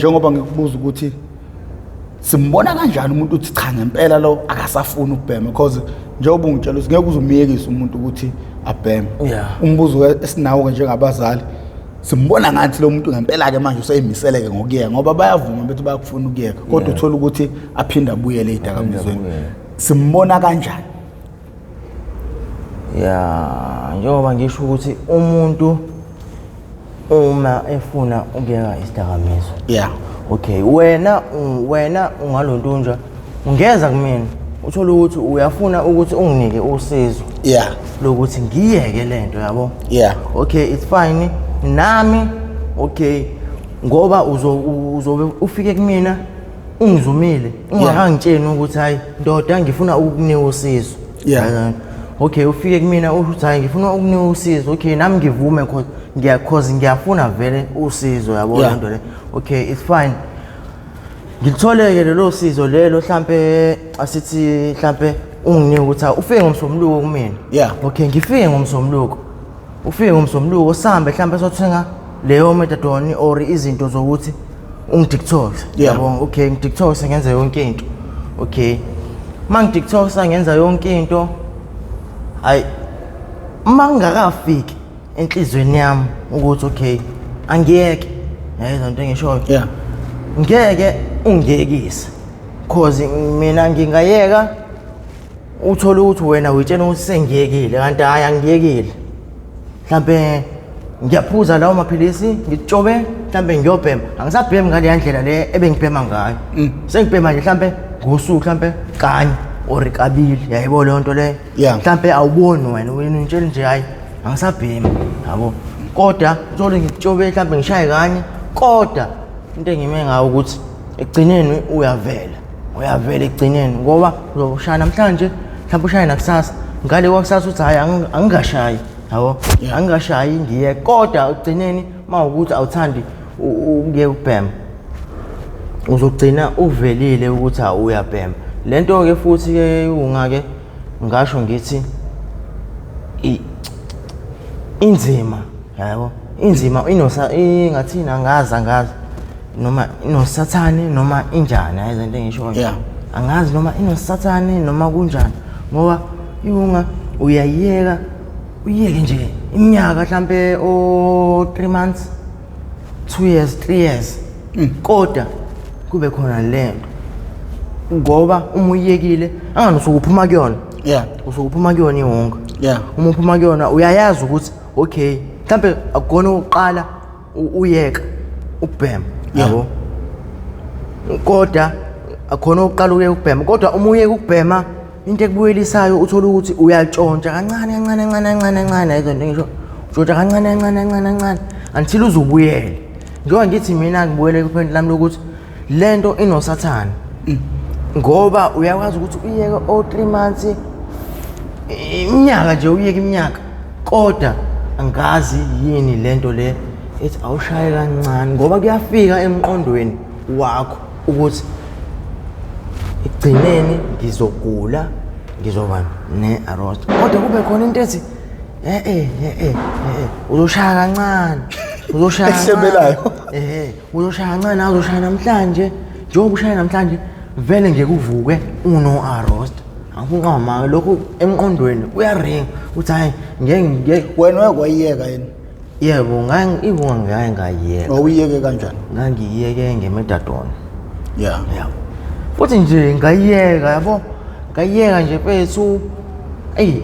Njengoba ngikubuza ukuthi simbona kanjani umuntu uthi cha, ngempela lo akasafuni ukubhema, because njengoba ungitshela ukuthi ngeke uze umyekise umuntu ukuthi abheme. Umbuzo esinawo ke njengabazali, simbona ngathi lo muntu ngempela ke manje useyimiseleke ngokuyeka, ngoba bayavuma bethi bayakufuna ukuyeka, kodwa uthola ukuthi aphinde abuyele ey'dakamizweni. Abuye. Simbona kanjani? Ya, njengoba ngisho ukuthi umuntu uma efuna ukuyeka isidakamizwa, okay, wena ungalontunja ungeza kumina, uthole ukuthi uyafuna ukuthi unginike usizo lokuthi ngiyeke lento, yabo. Okay, it's fine nami, okay, ngoba uzobe ufike kumina ungizumile ungakangitsheni ukuthi, "Hayi ndoda, ngifuna ukukunika usizo." Yabona? Okay, ufike kumina usho ukuthi, "Hayi, ngifuna ukunika usizo." Okay, nami ngivume cause ngiyafuna vele usizo, yabo. Lento le, okay, it's fine, ngilithole-ke lelo sizo lelo. Hlampe asithi hlampe unginike ukuthi ufike ngomsombuluko kumina. Okay, ngifike ngomsombuluko, ufike ngomsombuluko, sihambe hlampe sothenga leyo methadone or izinto zokuthi ungidetox. Yabo, okay, ngidetox, ngenza yonke into. Okay, uma ngidetoxa ngenza yonke into, hayi, uma ngingakafiki enhlizweni yami ukuthi okay, angiyeke, yayizwa into engishoyo? Ngeke ungiyekise, cause mina ngingayeka, uthole ukuthi wena uyitshena ukuthi sengiyekile, kanti hhayi, angiyekile. Mhlampe ngiyaphuza lawo maphilisi, ngitshobe, mhlampe ngiyobhema, angisabhemi ngaleya ndlela le ebengibhema ngayo. Sengibhema nje mhlampe ngosuku mhlampe kanye or kabili, yayibo leyo nto leyo. Mhlampe awuboni wena, wena uyitshela nje, "Hayi, angisabhemi," yabo, kodwa uthole ngitshobe, mhlampe ngishaye kanye, kodwa into engime ngayo ukuthi ekugcineni uyavela, uyavela ekugcineni, ngoba uzoshaya namhlanje, mhlawumbe ushaye nakusasa, ngale kwakusasa uthi, "Hhayi, angingashayi," yabo. "Angingashayi, ngiye," kodwa ekugcineni uma ukuthi awuthandi ukuyeka ukubhema, uzogcina uvelile ukuthi uyabhema. Le nto-ke futhi-ke ungake ngasho ngithi inzima, yabo, inzima, inosa ingathini, angazi, angazi noma inosathane noma injani, hayi, lento engishoyo. Angazi noma inosathane noma kunjani, ngoba iwunga uyayiyeka, uyiyeke nje iminyaka mhlampe o 3 months, 2 years, 3 years, kodwa kube khona lento, ngoba uma uyiyekile angani usuke uphuma kuyona. Usuke uphuma kuyona iwunga. Uma uphuma kuyona uyayazi ukuthi okay, mhlampe akukona ukuqala uyeka ukubhema. Yabo, kodwa akhona ukuqala uyeka ukubhema, kodwa uma uyeka ukubhema, into ekubuyelisayo uthola ukuthi uyatshontsha kancane kancane kancane kancane kancane, ayizo nto ngisho, utshontsha kancane kancane kancane kancane until uzubuyele. Njengoba ngithi mina ngibuyele kwipoint lami lokuthi lento inosathane, ngoba uyakwazi ukuthi uyeke o 3 months, iminyaka nje, uyeke iminyaka, kodwa angazi yini lento le ethi awushaye kancane, ngoba kuyafika emqondweni wakho ukuthi ekugcineni ngizogula, ngizoba ne-arrest, kodwa kube khona into ethi, eh eh eh eh eh, uzoshaya kancane, uzoshaya kancane." Ekuhlebelayo. Uzoshaya kancane, azoshaya namhlanje, njengoba ushaya namhlanje vele ngeke uvuke uno-arrest. Angifuni lokhu emqondweni kuyaringa ukuthi hayi, ngeke ngeke. Wena wake wayiyeka yini? Yebo, ibunga ngake ngayiyeka. Wawuyiyeke kanjani? Ngangiyiyeke ngemethadone. Yabo, futhi nje ngayiyeka, yabo, ngayiyeka nje mfethu. Eyi,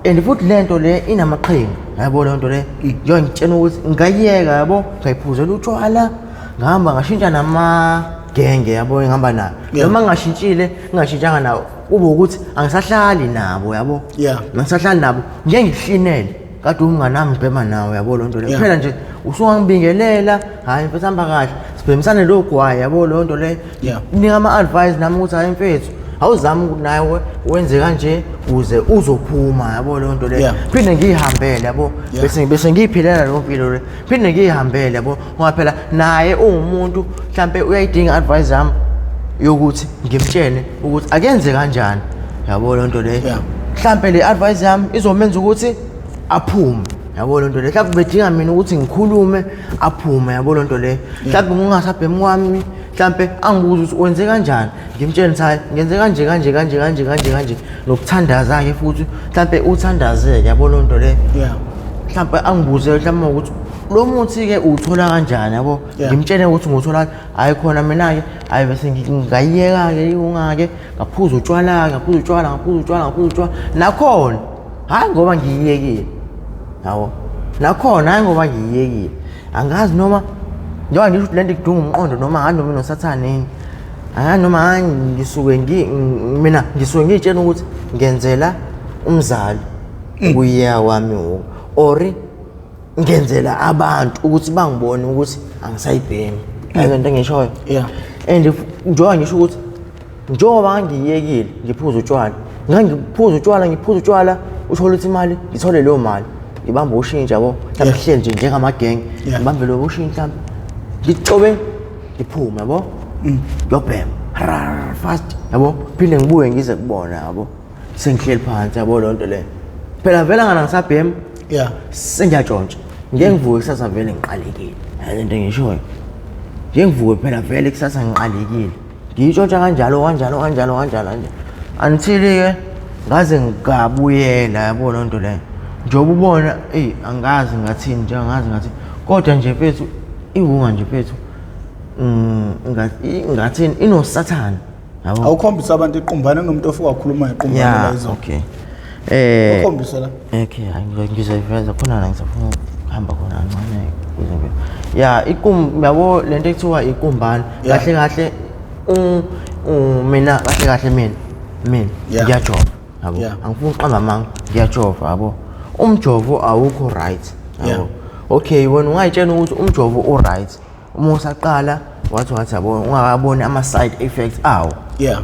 and futhi lento le inamaqhinga, yabo, leyo nto le. Njengoba ngitshena ukuthi ngayiyeka, yabo, ngayiphuzela utshwala, ngahamba ngashintsha namagenge, yabo, engihamba nayo. Noma ngingashintshile, ngingashintshanga nawo, kube ukuthi angisahlali nabo, yabo. Angisahlali nabo, ngeke ngikuhlinele kade umngane wami ngibhema nawe, yabo, leyo nto leyo. Phela nje usungangibingelela, "Hhayi mfethu, hamba kahle," sibhemisane lo gwayi, yabo, leyo nto leyo. Nika ama-advice nami ukuthi, "Hhayi mfethu, awuzami ukuthi nawe wenze kanje ukuze uzophuma," yabo, leyo nto leyo. Phinde ngiyihambele, yabo. Bese ngiyiphilela leyo mpilo le, phinde ngiyihambele, yabo, ngoba phela naye uwumuntu, mhlampe uyayidinga advice yami yokuthi ngimtshele ukuthi akenze kanjani, yabo, leyo nto leyo. Mhlampe le advice yami izomenza ukuthi aphume. Yabo lento le, mhlawumbe bedinga mina ukuthi ngikhulume aphume, yabo lento le. Mhlawumbe ngingasabhemi kwami, mhlawumbe angibuze ukuthi wenze kanjani, ngimtshele ukuthi hayi ngenze kanje kanje kanje kanje kanje kanje, nokuthandaza-ke futhi mhlawumbe uthandazeke, yabo lento le. Mhlawumbe angibuze mhlawumbe ukuthi lo muthi-ke uwuthola kanjani, yabo. Ngimtshele ukuthi ngiwuthola, hhayi khona mina-ke, hhayi bese ngayiyeka-ke iwunga-ke, ngaphuza utshwala-ke, ngaphuza utshwala, ngaphuza utshwala, ngaphuza utshwala, nakhona hhayi ngoba ngiyiyekile, yabo, nakhona hhayi ngoba ngiyiyekile. Angazi noma njengoba ngisho ukuthi lento idunga umqondo noma angazi noma inosathane yini, angazi noma hhayi ngisuke mina ngisuke ngiy'tshela ukuthi ngenzela umzali ukuyeka kwami or ngenzela abantu ukuthi bangibone ukuthi angisayibhemi. Ayo into engishoyo. And njengoba ngisho ukuthi njengoba ngiyekile ngiphuza utshwala, ngangiphuza utshwala, ngiphuza utshwala, uthole ukuthi imali, ngithole leyo mali, ngibambe ushintsha, yabo, mhlawumbe kuhleli nje njengamagenge, ngibambe lobo ushintsha, mhlawumbe ngixobe ngiphume, yabo, ngiyobhema fast, yabo, phinde ngibuye ngize kubona, yabo, sengihleli phansi, yabo, loo nto leyo. Phela vele ngana ngisabhema, sengiyatshontsha, ngeke ngivuke kusasa vele ngiqalekile, le nto engishoyo, ngeke ngivuke phela vele kusasa ngiqalekile, ngiyitshontsha kanjalo kanjalo kanjalo kanjalo kanjalo until-ke ngaze ngabuyela, yabo loo nto leyo. Njengoba ubona, eyi angazi ngathini nje, angazi ngathini, kodwa nje mfethu iwunga nje mfethu, ngathini, inosathane, yabo. Awukhombise abantu iqumbane kunomuntu ofika wakhuluma ngequmbane la izolo. Okay. Ukhombise la. Okay, hayi, ngizoyiveza khona la, ngisafuna ukuhamba khona kancane kuze ngibe. Ya, yabo lento ekuthiwa iqumbane. Kahle kahle, mina kahle kahle mina, mina ngiyajova, yabo. Angifuni ukuqamba amanga, ngiyajova, yabo. Umjovo awukho right, yabo. Okay, wena ungayitshela ukuthi umjovo u right. Uma usaqala wathi wathi yabo ungakaboni ama side effects awo.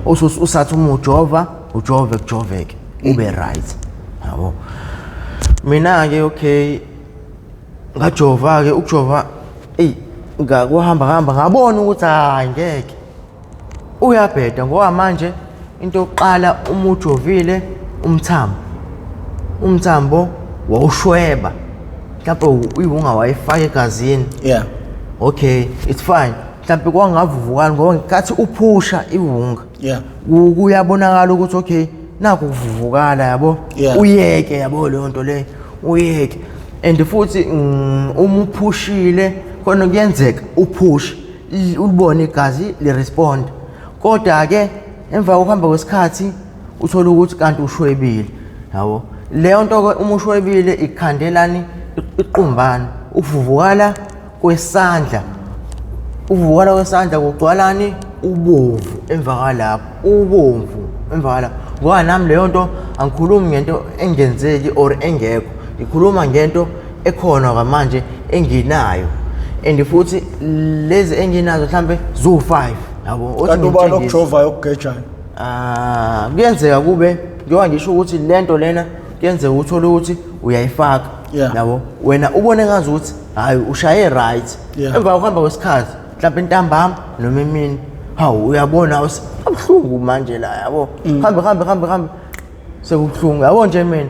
Usathi uma ujova, ujove kujoveke, ube right. Yabo. Mina ke okay ngajova ke ukujova, ey ngakuhamba hamba ngabona ukuthi hayi ngeke. Uyabheda ngoba manje into yokuqala uma ujovile umthambo, umthambo wawushweba, mhlawumbe iwunga wayifaka egazini. Okay, it's fine. Mhlawumbe kwangavuvukala ngoba ngenkathi uphusha iwunga. Kuyabonakala ukuthi okay nakho kuvuvukala, yabo. Uyeke, yabo, leyo nto leyo, uyeke. And futhi uma uphushile khona kuyenzeka uphushe ulibone igazi li-respond, kodwa ke emva kokuhamba kwesikhathi uthola ukuthi kanti ushwebile, yabo. Leyo nto ke uma ushwebile ikhandelani iqumbane, uvuvukala kwesandla, uvuvukala kwesandla kugcwalani ubovu emva kwalapho, ubomvu emva kwalapho. Ngoba nami leyo nto angikhulumi ngento engenzeki or engekho, ngikhuluma ngento ekhona kwamanje enginayo. And futhi lezi enginazo mhlambe ziwu-5, yabo. Othi Kanti ubani ngitshengise. okujovayo okugejayo? Kuyenzeka kube njengoba ngisho ukuthi lento lena kuyenzeka uthole ukuthi uyayifaka, yabo, wena ubone ngazi ukuthi hayi ushaye right. Emva kokuhamba kwesikhathi mhlawumbe ntambama noma emini, hawu uyabona abuhlungu manje la, yabo. Hambe hambe hambe hambe sekubuhlungu, yabo nje mina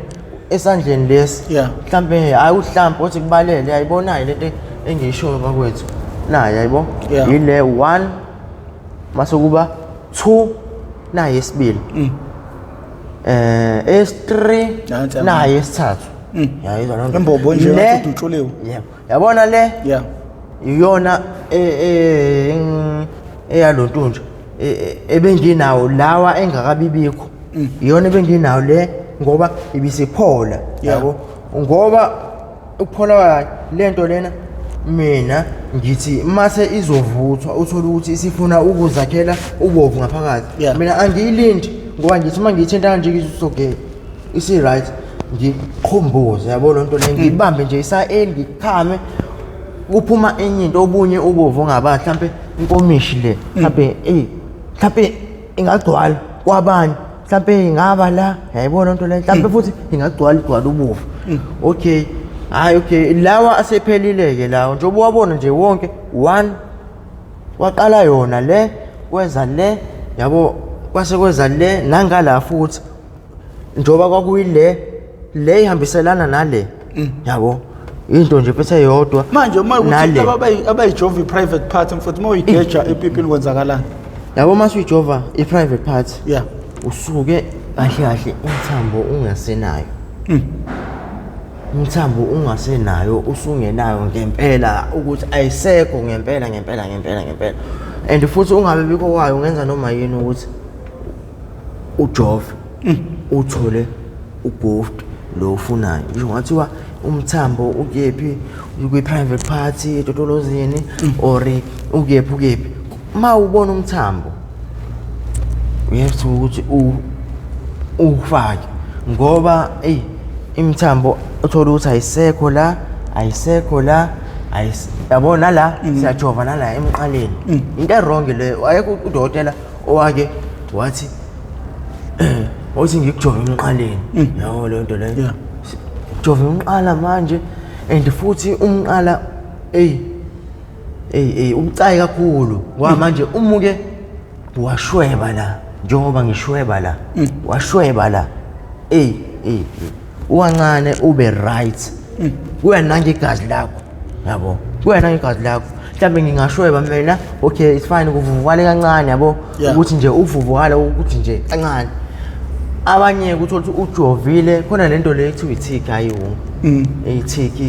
esandleni lesi. Mhlambe hayi uhlambe othi kubalele, ayibonayo lento engiyishoyo bakwethu. Nayi ayibo. Yile 1 mase kuba 2 nayi yesibili. S3 Nansi nayi yesithathu. Yayizwa loo nto. Imbobo nje Le- ngathi udutshuliwe. Yebo. Yabona le? Iyona eyalontunja ebenginawo lawa engakabibikho. Iyona ebenginawo le ngoba ibisiphola, yabo. Ngoba ukuphola kwayo lento lena mina ngithi mase izovuthwa uthola ukuthi isifuna ukuzakhela ubovu ngaphakathi. Mina angiyilindi ngoba ngithi uma ngiyithinta kanje ngithi okay isi right, ngiqhumbuze, yabo lonto le, ngibambe nje isa-L ngikhame kuphuma enye into obunye ubovu ongaba mhlambe inkomishi le, mhlambe mhlambe ingagcwala kwabanye, mhlambe ingaba la, yayibona lonto le, mhlambe futhi ingagcwala igcwala ubovu. Okay, hayi okay, lawa asephelile ke lawo njengoba wabona nje wonke 1 waqala yona le kweza le, yabo, kwase kweza le nangala futhi njengoba kwakuyile le ihambiselana nale, yabo. Into nje phethe yodwa. Manje uma ukuthi abayijova i-private part mfowethu, uma uyigeja epipini kwenzakalani? Yabo uma usuyijova i-private part, yeah, usuke kahle kahle umthambo ungasenayo. Umthambo ungasenayo, usungenayo ngempela ukuthi ayisekho ngempela ngempela ngempela ngempela. And futhi ungabe bikho kwayo ungenza noma yini ukuthi ujove uthole uboost lo ufunayo. Ngisho ngathiwa umthambo ukephi, ukwi-private party etotolozini or ukephi ukephi, uma ubona umthambo uyethu ukuthi ufake, ngoba eyi imithambo uthola ukuthi ayisekho la, ayisekho la, yabo nala siyajova nala emqaleni. Into e-wrong leyo. Ayekho udokotela owake wathi othi ngikujove emqaleni, yabo leyo nto leyo. Jove umqala manje, and futhi umqala ey ey ey ubucayi kakhulu ngoba manje umuke washweba la, njengoba ngishweba la, washweba la, ey ey uwancane ube right, kuya nange igazi lakho, yabo, kuya nange igazi lakho. Mhlawumbe ngingashweba mina, okay it's fine, kuvuvukale kancane, yabo, ukuthi nje uvuvukale ukuthi nje kancane. Abanye uthola ukuthi ujovile khona lento le ekuthiwa i-tick, ayiwo i-tick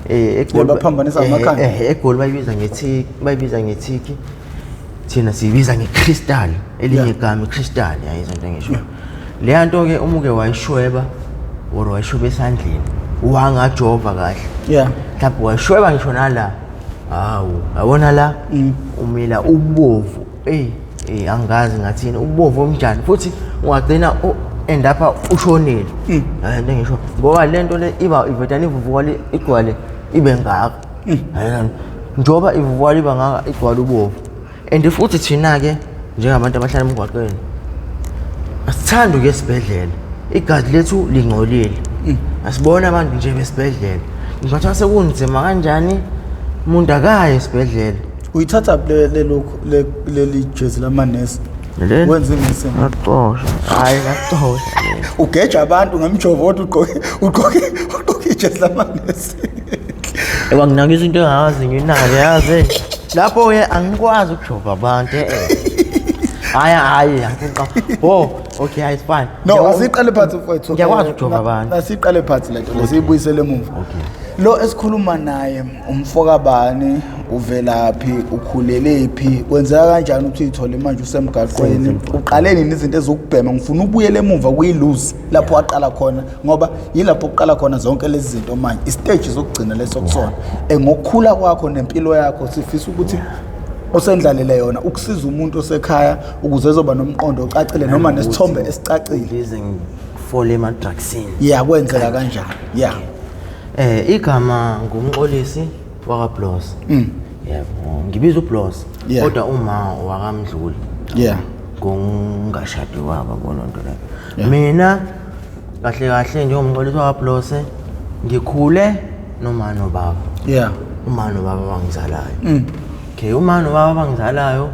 eGoli baphambanisa amakhanda, eGoli bayibiza nge-tick, bayibiza nge-tick, thina siyibiza nge-crystal, elinye igama i-crystal, yayizo into engisho leya nto ke. Umuke wayishweba or wayishweba esandleni wangajova kahle, mhlawumbe wayishweba ngisho nala, hawu yabona la umila ubovu, ey ey angazi ngathini, ubovu omnjani, futhi ungagcina end up ushonile. Hayi into engisho ngoba lento le iba ivedana ivuvuka igcwale ibe ngaka, njengoba ivuvuka iba ngaka igcwale ubovu. And futhi thina ke njengabantu abahlala emgwaqeni asithandi ukuya esibhedlela, igazi lethu lingcolile, asibona abantu nje besibhedlela. Ngingathiwa sekunzima kanjani umuntu akaye esibhedlela. Uyithatha lelokhu leli jezi lamanesi wenza inesi? Ngaqosha, hayi ngaqosha. Ugeja abantu ngemjovo kodwa ugqoke ugqoke ugqoke ijezi lamanesi. Ewa nginaka izinto engazi nginake, yazi lapho ke angikwazi ukujova abantu. Hayi hayi angiqo. Oh okay, it's fine. No, asiqale phansi mfowethu. Ngiyakwazi ukujova abantu. Asiqale phansi lento lesiyibuyisele emuva. Okay. Lo esikhuluma naye umfokabani, uvelaphi, ukhulelephi, kwenzeka kanjani ukuthi uyithole manje usemgaqweni, uqale nini izinto ezokubhema? Ngifuna ubuyele emuva kuyiluzi lapho waqala khona, ngoba yilapho uqala khona zonke lezi zinto manje, istage sokugcina leso kusona. Ngokukhula kwakho nempilo yakho sifisa ukuthi osendlalele yona ukusiza umuntu osekhaya ukuze ezoba nomqondo ocacile noma nesithombe esicacile. Ngize ngifole ema-drugsini. Yeah, kwenzeka kanjani? Yeah. Igama nguMxolisi wakaBlos. Yebo, ngibiza uBlos kodwa uma wakaMdluli. Yeah. Ngongashadi wabo bona nto leyo. Mina kahle kahle njengoMxolisi wakaBlos ngikhule noma nobaba. Yeah. Uma nobaba bangizalayo. Okay, uma nobaba bangizalayo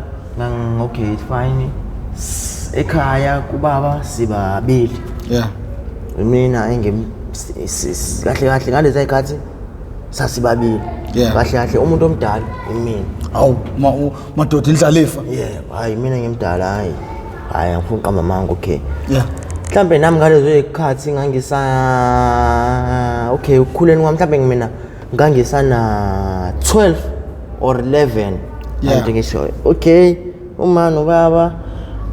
okay it's fine. Ekhaya kubaba sibabili. Yeah. Mina engim kahle kahle ngalezi zikhathi sasibabili. Kahle kahle umuntu omdala imina. Awu madoda indlalifa. Yeah, hayi mina ngimdala, hayi. Hayi angifuni uqamba amanga, okay. Yeah. Mhlambe nami ngalezo zikhathi ngangisa okay ukukhuleni kwami mhlambe ngimina ngangisana 12 or 11. Yeah. Ngisho okay uma nobaba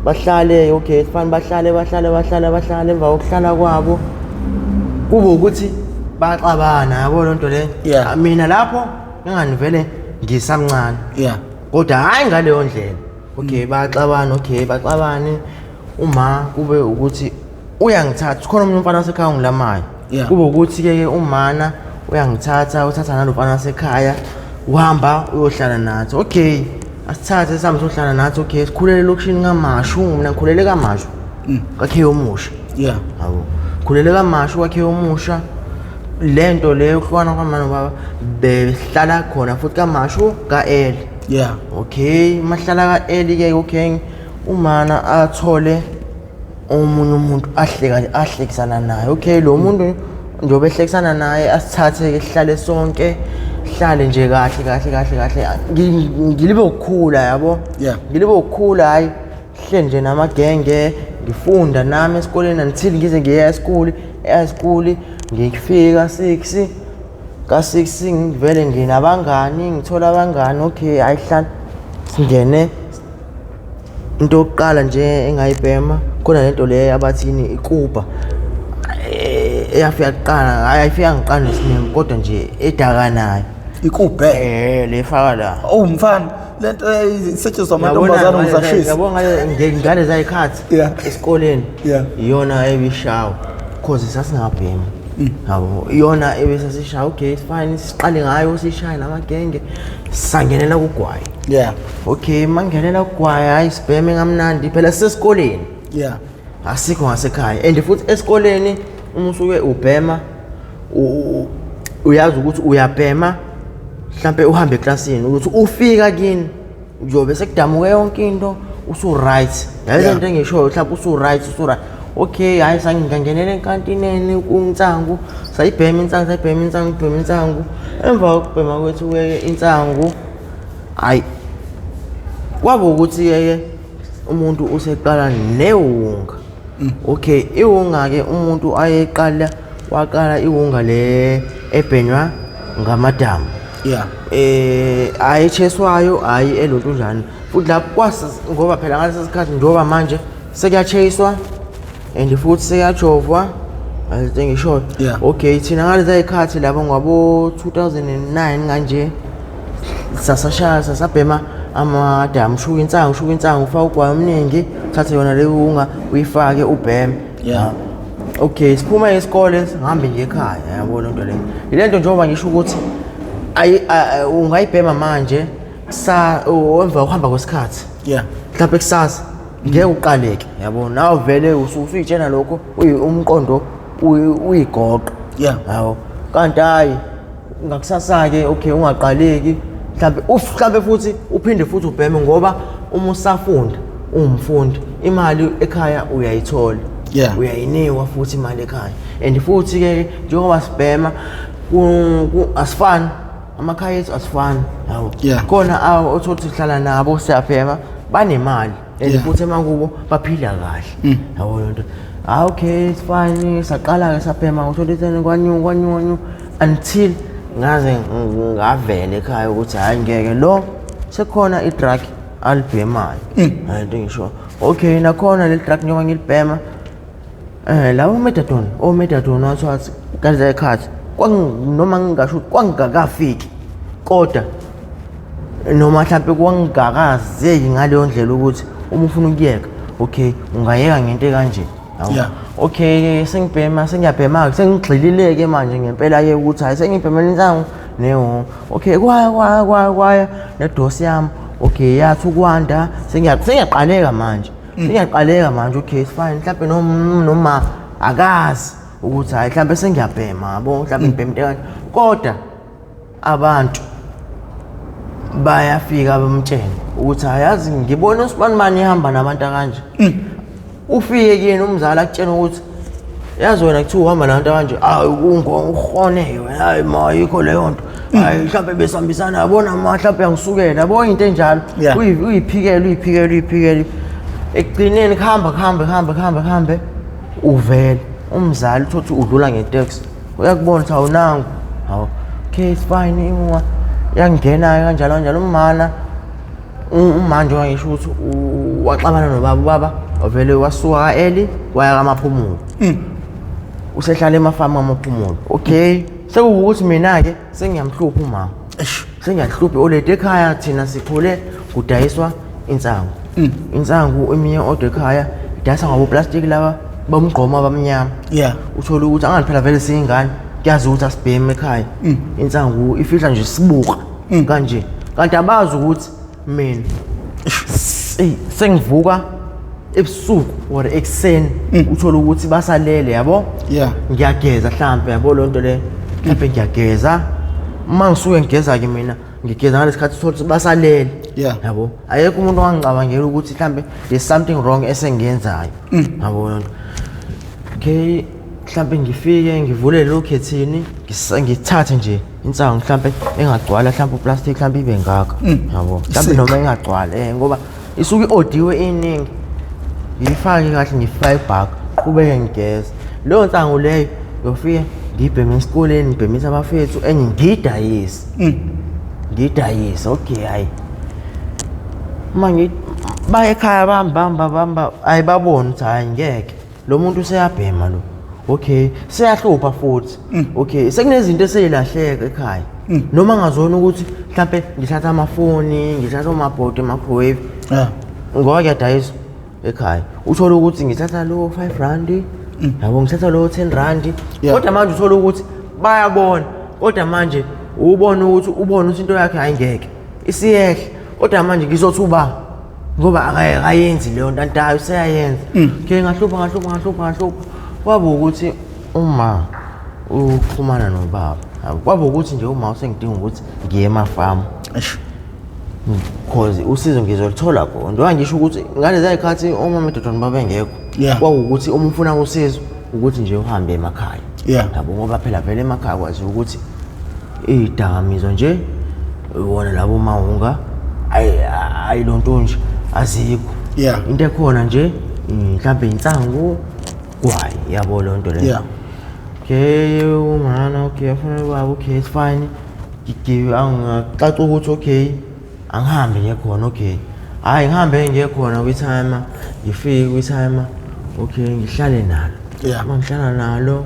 bahlale okay sifana bahlale bahlale bahlale bahlale emva kokuhlala kwabo kube ukuthi baxabana, yabo lonto le. Mina lapho nganganivele ngisamncane. Yeah. Kodwa hayi ngaleyo ndlela. Okay baxabana, okay baxabane, uma kube ukuthi uyangithatha khona umuntu umfana wasekhaya ongilamayo. Kube ukuthi ke umana uyangithatha uthatha nalomfana wasekhaya uhamba uyohlala nathi. Okay asithathe sihambe sohlala nathi. Okay sikhulele elokishini kaMashu, mina ngikhulele kaMashu kwakhe omusha. Yeah. Yabo khulele kaMashu kwakhe omusha, lento leyo kuhlukana kwamama nobaba behlala khona futhi kaMashu ka-L. Yeah. Okay mahlala ka-L ke okay umana athole omunye umuntu ahleka ahlekisana naye. Okay lo muntu Njengoba ehlekisana naye asithathe ke sihlale sonke, sihlale nje kahle kahle kahle kahle. Ngilibe ukukhula yabo. Ngilibe ukukhula hayi hleli nje namagenge, ngifunda nami esikoleni until ngize ngiye high school, e-high school ngifika 6 ka 6 ngivele nginabangani, ngithola abangani okay ayihlala singene. Into yokuqala nje engayibhema khona lento le abathini ikuba eyafika kuqala, hayi ayifika ngiqala nesinema kodwa nje edakanayo. Ikubhe? Le faka la. Oh mfana, lento isetshenziswa amantombazane ukuze ashise. Yabo ngale zayikhathi esikoleni. Iyona ebishawa cause sasingabhemi. Yabo iyona ebesasishaya okay it's fine siqale ngayo sishaye namagenge sangenela kugwayi. Okay mangenela kugwayi hayi sibheme ngamnandi phela sisesikoleni. Asikho ngasekhaya and futhi esikoleni uma usuke ubhema uyazi ukuthi uyabhema mhlambe uhambe eklasini ukuthi ufika kini uyobe sekudamuke yonke into usu right. Yazi into engishoyo mhlawumbe usu right usu right. Okay hayi sangingenela enkantineni kunsangu sayibhema insangu sayibhema insangu ibhema insangu emva kokubhema kwethu ke insangu hayi kwaba ukuthi ke umuntu useqala newunga. Okay iwunga ke umuntu ayeqala waqala iwunga le ebhenywa ngamadamu. Ayecheswayo hayi elontunjani futhi lapho kwase ngoba phela ngalesi sikhathi njengoba manje sekuyacheswa and futhi sekuyajovwa ayithi ngisho. Okay thina ngalezi zikhathi lapho ngabo 2009 kanje sasashaya sasabhema amadamu shuka insangu shuka insangu ufaka ugwayi omningi uthathe yona le wunga uyifake ubheme. Okay siphuma esikole sihambe nje ekhaya yabo lento le. Ile nto njengoba ngisho ukuthi ungayibhema manje sa emva ukuhamba kwesikhathi. Mhlawumbe kusasa ngeke uqaleke yabo nawe vele usuyitshena lokho umqondo uyigoqa. Yabo kanti hayi ngakusasa ke okay ungaqaleki mhlawumbe mhlawumbe futhi uphinde futhi ubheme ngoba uma usafunda ungumfundi imali ekhaya uyayithola. Uyayinikwa futhi imali ekhaya and futhi ke njengoba sibhema asifani amakhaya ethu asifani yabo. Khona othothi sihlala nabo siyabhema banemali and futhi emakubo baphila kahle yabo lento. Okay it's fine saqala ke sabhema ngo-2010 kwanyuka kwanyuka until ngaze ngavela ekhaya ukuthi hayi ngeke lo sekukhona i-drug alibhemayo. Hayi into ngisho okay nakhona le drug njengoba ngilibhema lawo methadone o methadone wathi kanti ekhathi noma ngingasho ukuthi kwangakafiki kodwa noma mhlawumbe kwangakazeki ngaleyo ndlela ukuthi uma ufuna ukuyeka okay ungayeka ngento kanje. Okay sengibhema sengiyabhema sengigxilile ke manje ngempela ke ukuthi hayi sengibhemela insangu neho. Okay kwaya kwaya kwaya kwaya nedosi yami okay yathi ukwanda sengiyaqaleka manje. Sengiyaqaleka manje okay it's fine mhlawumbe noma akazi ukuthi hayi mhlawumbe sengiyabhema yabo mhlawumbe ngibhema into kanje kodwa abantu bayafika bamtshele ukuthi hayazi ngibona usibanibani ehamba nabantu kanje. Ufike kuyena umzali akutshela ukuthi yazi wena kuthiwa uhamba nabantu kanje hayi uhone wena hayi ma ayikho leyo nto hayi mhlawumbe besihambisana yabona ma mhlawumbe yangisukela yabo into enjalo uyiphikele uyiphikele uyiphikele ekugcineni kuhamba kuhambe kuhambe kuhambe kuhambe uvele umzali uthothi udlula ngeteksi uyakubona ukuthi awunangu hawu okay it's fine inwa yangena kanjalo kanjalo umana umanje ngisho ukuthi waxabana nobaba ubaba wavele wasuka early waya kaMaphumulo. Usehlala emafamu kaMaphumulo. Okay sekuwukuthi mina ke sengiyamhlupha umama. Sengiyahlupha oledi ekhaya thina sikhule kudayiswa insangu. Insangu eminye odwa ekhaya idayiswa ngabo plastic laba bomgqomo abamnyama. Uthola ukuthi angani phela vele siyingane kuyazi ukuthi asibheme ekhaya. Insangu ifihla nje sibuka kanje kanti abazi ukuthi mina sengivuka ebusuku or ekuseni uthola ukuthi basalele yabo. Ngiyageza mhlambe yabo lonto le mhlambe ngiyageza uma ngisuke ngigeza ke mina ngigeza ngalesikhathi uthola ukuthi basalele yabo. Ayekho umuntu ongangicabangela ukuthi mhlambe there's something wrong esengiyenzayo yabo lonto. Okay Mhlampe ngifike ngivule lo khethini, ngithathe nje insangu mhlampe engagcwala, mhlampe uplastic, mhlampe ibe ngaka, yabo, mhlampe noma ingagcwala, ngoba isuke i-odiwe iningi. Ngiyifake kahle, ngifake ibhaka, qhubeke ngigeze leyo nsangu leyo. Ngiyofike ngibheme esikoleni, ngibhemisa abafethu, enye ngiyidayise, ngiyidayise. Okay, hayi, uma baye ekhaya, bamba bamba bamba, hayi, babona ukuthi hayi, ngeke, lo muntu useyabhema lo. Okay, seyahlupha futhi. Okay, sekunezinto eseyilahleka ekhaya, noma ngazona ukuthi mhlampe ngithatha amafoni, ngithatha omabhodi, microwave, ngoba kuyadayiswa ekhaya. Uthole ukuthi ngithatha lo 5 rand, yabo, ngithatha lo 10 rand. Kodwa manje uthole ukuthi bayabona, kodwa manje ubona ukuthi into yakhe ayingeke isiyehla, kodwa manje ngizothi uba ngoba akayenzi leyo nto antayo useyayenza. Okay, ngahlupha, ngahlupha, ngahlupha, ngahlupha. Kwaba ukuthi uma uxhumana nobaba, yabo, kwaba ukuthi nje uma usengidinga ukuthi ngiye emafamu, cause usizo ngizolithola khona. Njengoba ngisho ukuthi ngalezi zikhathi omama edodana babengekho, kwakuwukuthi uma ufuna usizo ukuthi nje uhambe emakhaya, yabo, ngoba phela vele emakhaya kwaziwa ukuthi iy'dakamizwa nje wona labo mawunga ayilonto nje azikho. Into ekhona nje, mhlambe insangu, kwayi, yabo, leyo nto leyo. Okay, umama, okay, afuna ubaba, okay, it's fine. Angacaca ukuthi okay, angihambe ngiye khona. Okay, hhayi, ngihambe ngiye khona kwi-timer, ngifike kwi-timer, okay, ngihlale nalo. Uma ngihlala nalo,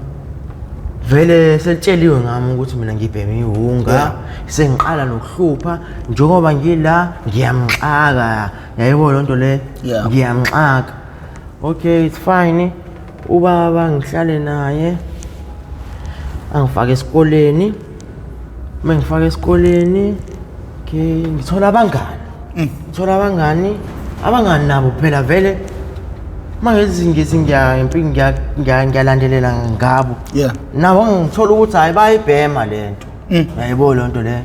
vele selitsheliwe ngami ukuthi mina ngibhema iwunga. Sengiqala nokuhlupha njengoba ngila, ngiyamxaka, yayibona loo nto le. Ngiyamxaka. Okay, it's fine. Ubaba ngihlale naye, angifake esikoleni. Uma ngifake esikoleni, okay, ngithola abangani, ngithola abangani. Abangani nabo phela vele uma ngithi ngiyalandelela ngabo, nabo ngithola ukuthi hayi, bayibhema le nto. Yayibona loo nto leyo.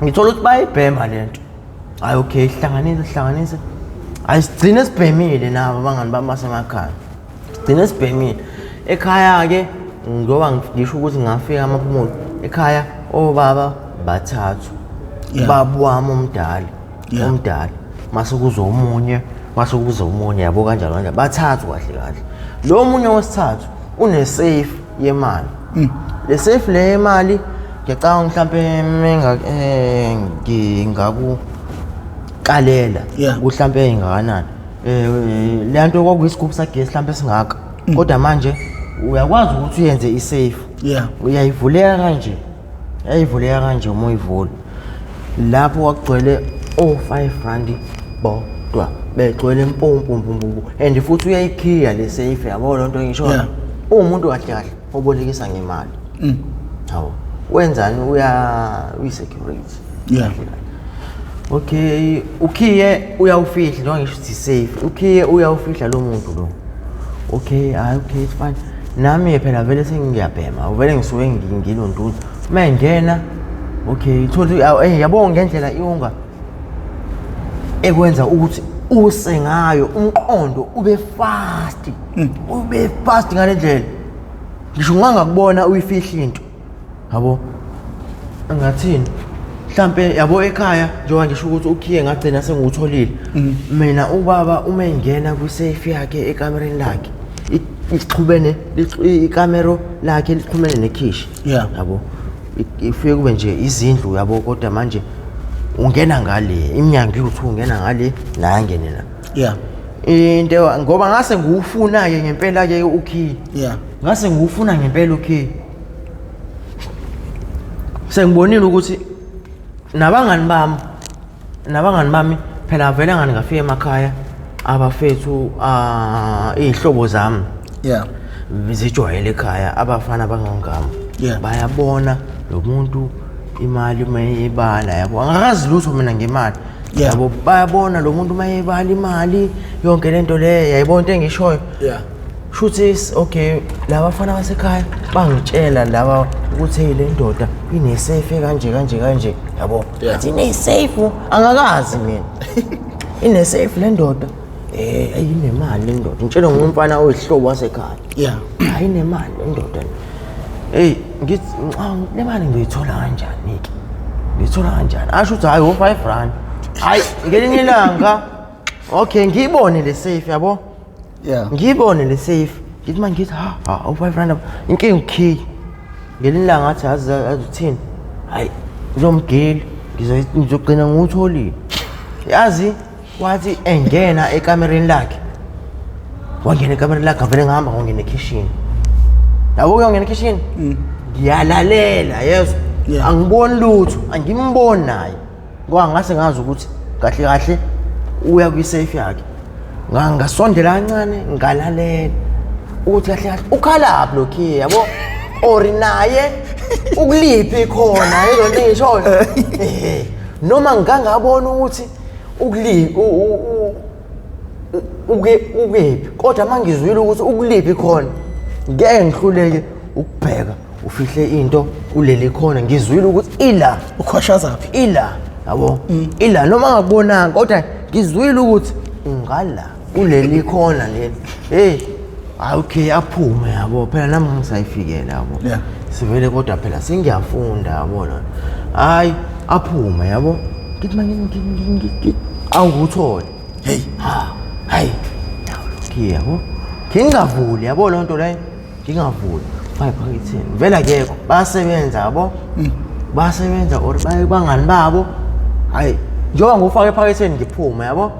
Ngithola ukuthi bayibhema le nto. Hayi, okay, hlanganise, hlanganise, hayi, sigcine sibhemile nabo abangani bami basemakhaya, sigcine sibhemile ekhaya-ke. Ngoba ngisho ukuthi ngafika amaphumulo ekhaya, obaba bathathu. Baba wami omdala, omdala, mase kuza omunye, mase kuza omunye, yabo, kanjalo kanjalo, bathathu kahle kahle. Lo munye wesithathu une-safe yemali. Le safe le yemali, ngiyacabanga mhlampe ngingakukalela mhlampe ingakanani, le nto kwakuyisigubhu sagesi mhlampe singaka, kodwa manje uyakwazi ukuthi uyenze i-safe. Uyayivuleka kanje, yayivuleka kanje. Uma uyivula lapho kwakugcwele o-5 rand bodwa, begcwele mpompompompo, and futhi uyayikhiya le safe, yabo loo nto ngisho. Uwumuntu kahle kahle obolekisa ngemali. Hawu, wenzani? Uya uyi-security. Okay, ukhiye uyawufihla, njengoba ngisho ukuthi safe, ukhiye uyawufihla lo muntu lo. Okay, hayi, okay, it's fine. Nami phela vele sengiyabhema, vele ngisuke ngilontuza uma ngena. Okay, thola, yabo, ngendlela iwunga ekwenza ukuthi use ngayo umqondo ube fast, ube fast ngale ndlela, ngisho ungangakubona uyifihla into, yabo, angathini mhlampe, yabo, ekhaya njengoba ngisho ukuthi ukhiye ngagcina sengiwutholile mina. Ubaba uma engena kwi-safe yakhe ekamereni lakhe, ixhubene ikamero lakhe lixhumene nekhishi. Yabo, ifike kube nje izindlu, yabo, kodwa manje ungena ngale iminyango iwu-two, ungena ngale naye angene la. Into ngoba ngase ngiwufuna-ke ngempela-ke ukhiye. Ngase ngiwufuna ngempela ukhiye, sengibonile ukuthi nabangani bami phela vele ngani ngafika emakhaya, abafethu, iy'hlobo zami zijwayele ekhaya, abafana bangangami, bayabona lo muntu imali uma eyibala, yabo, angakazi lutho mina ngemali. Yabo, bayabona lo muntu uma eyibala imali, yonke lento le, yayibona into engishoyo. Shuthi okay, laba bafana basekhaya bangitshela laba ukuthi hey, le ndoda ine-safe kanje kanje kanje, yabo. Athi ine-safe, angakazi mina ine-safe le ndoda. Ayinemali indoda. Ngitshela ngumfana oyihlobo wasekhaya. Yeah. Ayinemali indoda. Hey, ngithi le mali ngiyoyithola kanjani ke? Ngiyithola kanjani? Asho ukuthi hayi u5 rand. Hayi ngelinye ilanga okay ngiyibone le safe yabo. Yeah. Ngiyibone le safe. Ngithi manje ngithi ha ha u5 rand inkinga ukhiye. Ngelinye ilanga ngathi azi azi uthini. Hayi ngizomgila ngizogcina ngiwutholile. Yazi wathi engena ekamereni lakhe. Wangena ekamereni lakhe avele ngihamba ngongena ekhishini. Yabo uyongena ekhishini? Ngiyalalela yezwa. Yeah. Angiboni lutho, angimboni naye. Ngoba ngase ngazi ukuthi kahle kahle uya kwi-safe yakhe. Ngasondela kancane ngalalela ukuthi kahle kahle ukhalaphi lo khiye yabo or naye ukuliphi khona yilo nto engishoyo. Noma ngangabona ukuthi ukuli uke ukephi kodwa mangizwile ukuthi ukuliphi khona ngeke ngihluleke ukubheka ufihle into kuleli khona ngizwile ukuthi ila Ukhwashazaphi? Ila yabo ila noma ngakubonanga kodwa ngizwile ukuthi ungala kuleli khona leli. Hey hayi okay aphume yabo phela nami ngisayifikela yabo. Yeah. Sivele kodwa phela sengiyafunda yabo lona. Hayi aphume yabo. Ngithi manje awukuthole. Hey. Ha hayi. Okay yabo. Ngingavuli yabo lonto leyo. Ngingavuli. Fake phaketheni. Vele akekho. Bayasebenza yabo. Bayasebenza or baye bangani babo. Hayi njengoba ngufake ephaketheni ngiphuma yabo.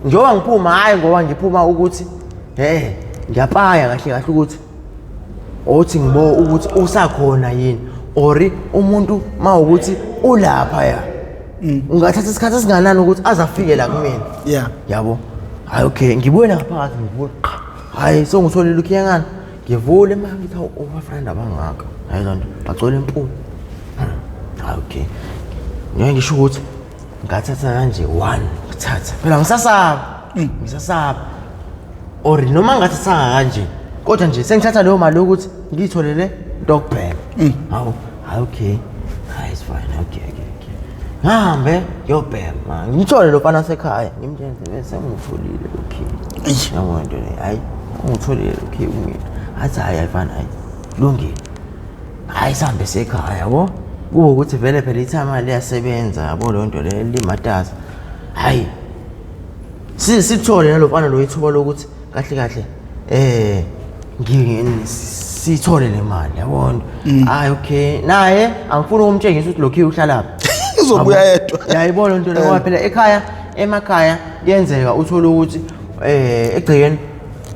Njengoba ngiphuma hayi ngoba ngiphuma ukuthi ngiyapaya kahle kahle ukuthi othi ngibo ukuthi usakhona yini or umuntu mawukuthi ulapha ya. Ungathatha isikhathi esinganani ukuthi azafike la kumina. Yeah. Yabo. Hayi okay ngibuye ngaphakathi ngibuye. Hayi sengitholile ukhiyangana. Ngivule manje ngithi awu over friend abangaka. Hayi lonto bagcwele impumu. Hayi okay. Ngeke ngisho ukuthi ngathatha kanje 1 ngithatha. Phela ngisasaba. Ngisasaba. Or noma ngathathanga kanje kodwa nje sengithatha leyo mali ukuthi ngiyitholele into yokubhema. Hawu, hayi okay. Hayi it's fine. Okay okay okay. Ngihambe ngiyobhema. Ngithole lo mfana wasekhaya ngimtshele bese ngitholile okay. Yabo into le hayi ngitholile okay kumina. Athi hayi ayifana hayi. Lungile. Hayi sihambe sekhaya yabo. Kube ukuthi vele phela ithama liyasebenza yabo leyo nto le limatasa. Hayi sithole nalo mfana lo ithuba lokuthi kahle kahle sithole le mali yabona. Hayi okay naye angifuni ukumtshengisa ukuthi lokhu uhlalaphi. Uzobuya yedwa. Yayibona into le ngoba phela ekhaya emakhaya kuyenzeka uthole ukuthi egcekeni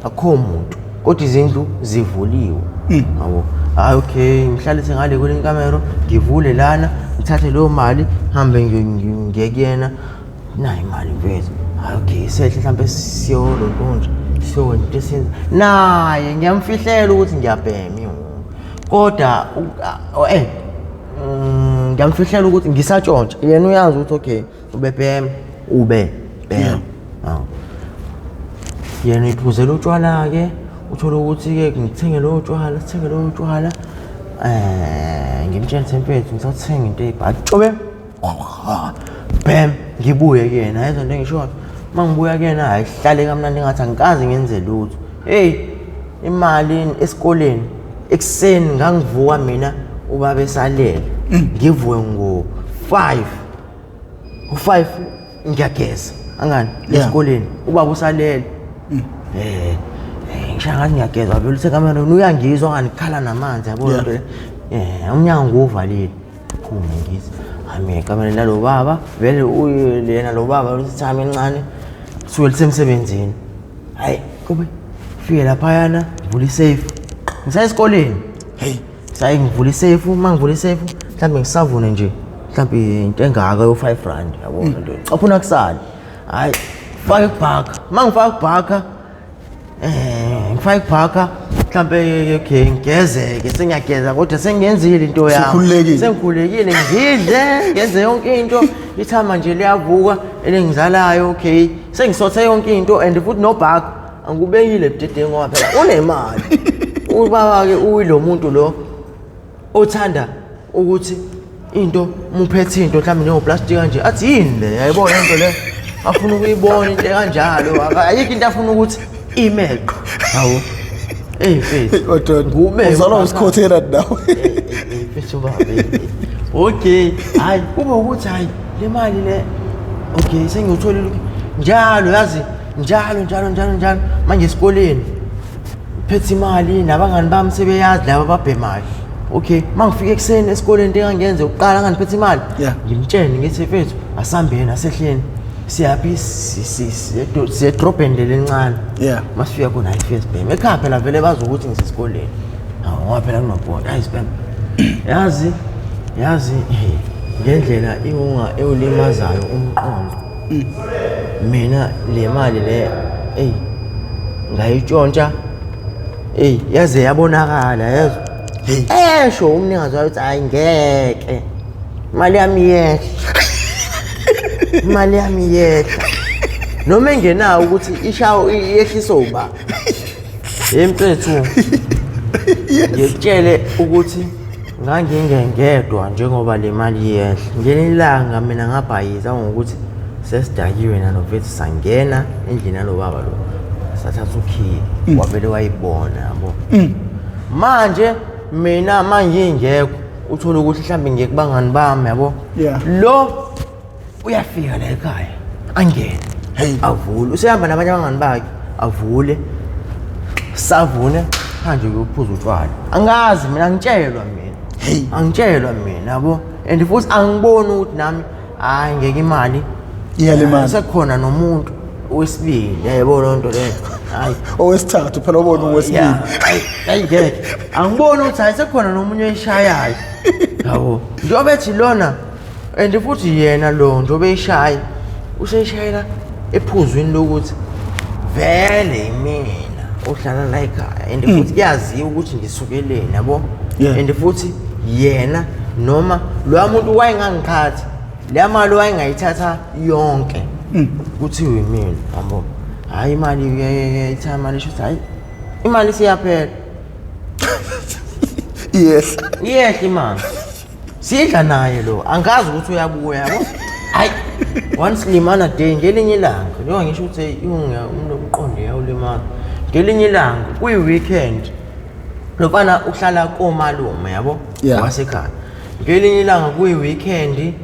akukho muntu kodwa izindlu zivuliwe. Yabo. Hayi okay ngihlalise ngale kule nkamero ngivule lana ngithathe leyo mali ngihambe ngiye kuyena. Nayi imali mfethu. Hayi okay sehle mhlambe siyolonto nje siyokwenza into esiyenza. Naye ngiyamfihlela ukuthi ngiyabhema kodwa ngiyamfihlela ukuthi ngisatshontsha. Yena uyazi ukuthi okay ubebhema ube bhema. Hawu. Yena uyiphuzela utshwala ke uthola ukuthi ke ngithenge lo tshwala sithenge lo tshwala ngimtshela mfethu ngisathenga into eyibhathi cobe bam ngibuye kuyena yezo nto engishoyo. Mangibuya kuyena hayi hlale kamnandi ngathi angikaze ngenze lutho. Hey imali esikoleni ekuseni ngangivuka mina ubaba esalele ngivuke ngo-5 u-5 ngiyageza angani esikoleni ubaba usalele. Ngisho ngathi ngiyageza vele usekamereni uyangizwa ngani khala namanzi yabo lento. Umnyango ngiwuvalile. Phume ngithi hami ekamereni lalo baba vele uye lena lo baba uthi encane suke lisemsebenzini. Hayi kube fike laphayana ngivula isafe. Ngisaya esikoleni. Hey sayi ngivula isafe uma ngivula isafe mhlambe ngisavune nje mhlambe into engaka yo 5 rand yabo lento. Caphuna kusale. Hayi faka kubhaka. Uma ngifaka kubhaka ngifaka kubhaka mhlambe okay ngigezeke sengiyageza kodwa sengiyenzile into yami. Sengikhululekile. Sengikhululekile ngidle ngenze yonke into ithama nje liyavuka elengizalayo okay sengisothe yonke into and futhi nobhaka angubekile budedengu ngoba phela unemali. Ubaba ke uyilo muntu lo othanda ukuthi into muphethe into mhlawumbe njengoplastic kanje athi yini le yayibona into le. Afuna ukuyibona into kanjalo. Ayikho into afuna ukuthi imeqo. Hawu. Ey mfethu. Kodwa Ngube uzalwa usikhothela nawe. Mfethu baba. Okay, hayi kube ukuthi hayi le mali le okay sengiyotholile njalo yazi njalo njalo njalo njalo manje esikoleni phethe imali nabangani bami sebeyazi laba ababhemayo. Okay, mangifika ekuseni esikoleni into engangenze ukuqala ngangiphethe imali. Ngimtshele ngithi mfethu asambeni asehleni. Siyaphi siye edrobheni leli elincane. Masifika khona hayi sifike sibheme. Ekhaya phela vele bazi ukuthi ngisesikoleni. Hawu ngoba phela kunobhoda hayi sibheme. Yazi yazi ngendlela iwunga ewulimazayo umqondo. Mina le mali le ey ngayitshontsha ey yaze yabonakala yazi. Esho umnikazi wayo ukuthi hayi ngeke. Imali yami iyehla. Imali yami iyehla. Noma engenawo ukuthi ishawo iyehliswa uba. Hey mfethu. Ngikutshele ukuthi ngangingengedwa njengoba le mali iyehla. Ngelinye ilanga mina ngabhayiza ngokuthi sesidakiwe nalomfethu sangena endlini yalo baba lo. Sathatha ukhiye wavele wayibona yabo. Manje mina mangingekho uthola ukuthi mhlambe ngiye kubangani bami yabo. Lo uyafika la ekhaya angene avule usehamba nabanye abangani bakhe avule savune manje uyophuza utshwala. Angazi mina angitshelwa mina. Angitshelwa mina yabo and futhi angiboni ukuthi nami hayi ngeke imali iyalimala. Sekukhona nomuntu wesibili yayibona loo nto leyo. Hayi owesithathu phela ubona owesibili. Hayi ngeke angiboni ukuthi hayi sekukhona nomunye oyishayayo yabo. Njengoba ethi lona and futhi yena lo njengoba eyishaya useyishayela ephuzwini lokuthi vele imina ohlala la ekhaya and futhi kuyaziwa ukuthi ngisukeleni yabo. And futhi yena noma loya muntu wayengangikhathi leya mali wayengayithatha yonke kuthiwe imina yabo. Hayi imali ithatha imali isho ukuthi hayi imali siyaphela. Iyehla. Iyehla imali. Sidla naye lo angazi ukuthi uyabuya yabo. Hayi once limana day ngelinye ilanga njengoba ngisho ukuthi umuntu umqondo uyawulimala. Ngelinye ilanga kuyi weekend lo mfana uhlala komalume yabo wasekhaya. Ngelinye ilanga kuyi weekend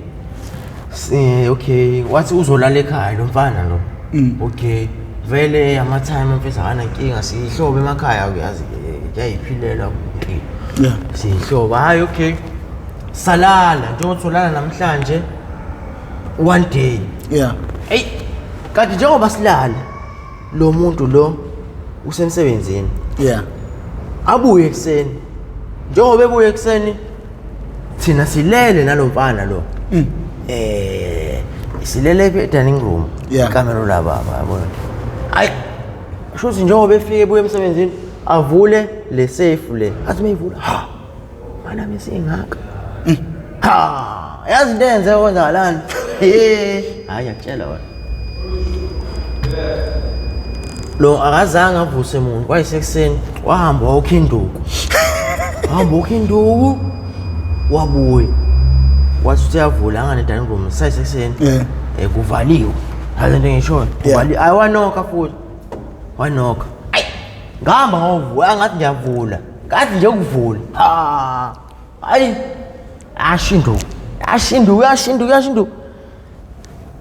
okay wathi uzolala ekhaya lo mfana lo. Okay vele ama time mfethu akanankinga siyihlobo emakhaya uyazi kuyayiphilela impilo. Siyihlobo hayi okay salala njengoba solala namhlanje one day. Hey kanti njengoba silala lo muntu lo usemsebenzini. Abuye ekseni. Njengoba ebuye ekseni thina silele nalomfana lo. Silele e dining room. Ikamelo la baba yabona. Hayi shuthi njengoba efike ebuye emsebenzini avule le safe le. Athi mayivula ha mana mesingaka. Ha yazi into enze kwenzakalani? Hayi ngiyakutshela wena. Lo akazange avuse umuntu kwayisekuseni wahamba wawukha induku. Wahamba wawukha induku wabuya. Wathi useyavula angane dining room sayisekuseni. Kuvaliwe. Hayi lento ngishoyo. Kuvaliwe. Ayi wanoka futhi. Wanoka. Ayi ngihamba ngovula ngathi ngiyavula. Ngathi nje ukuvula. Ha. Hayi ashinduku. Ashinduku yashinduku yashinduku.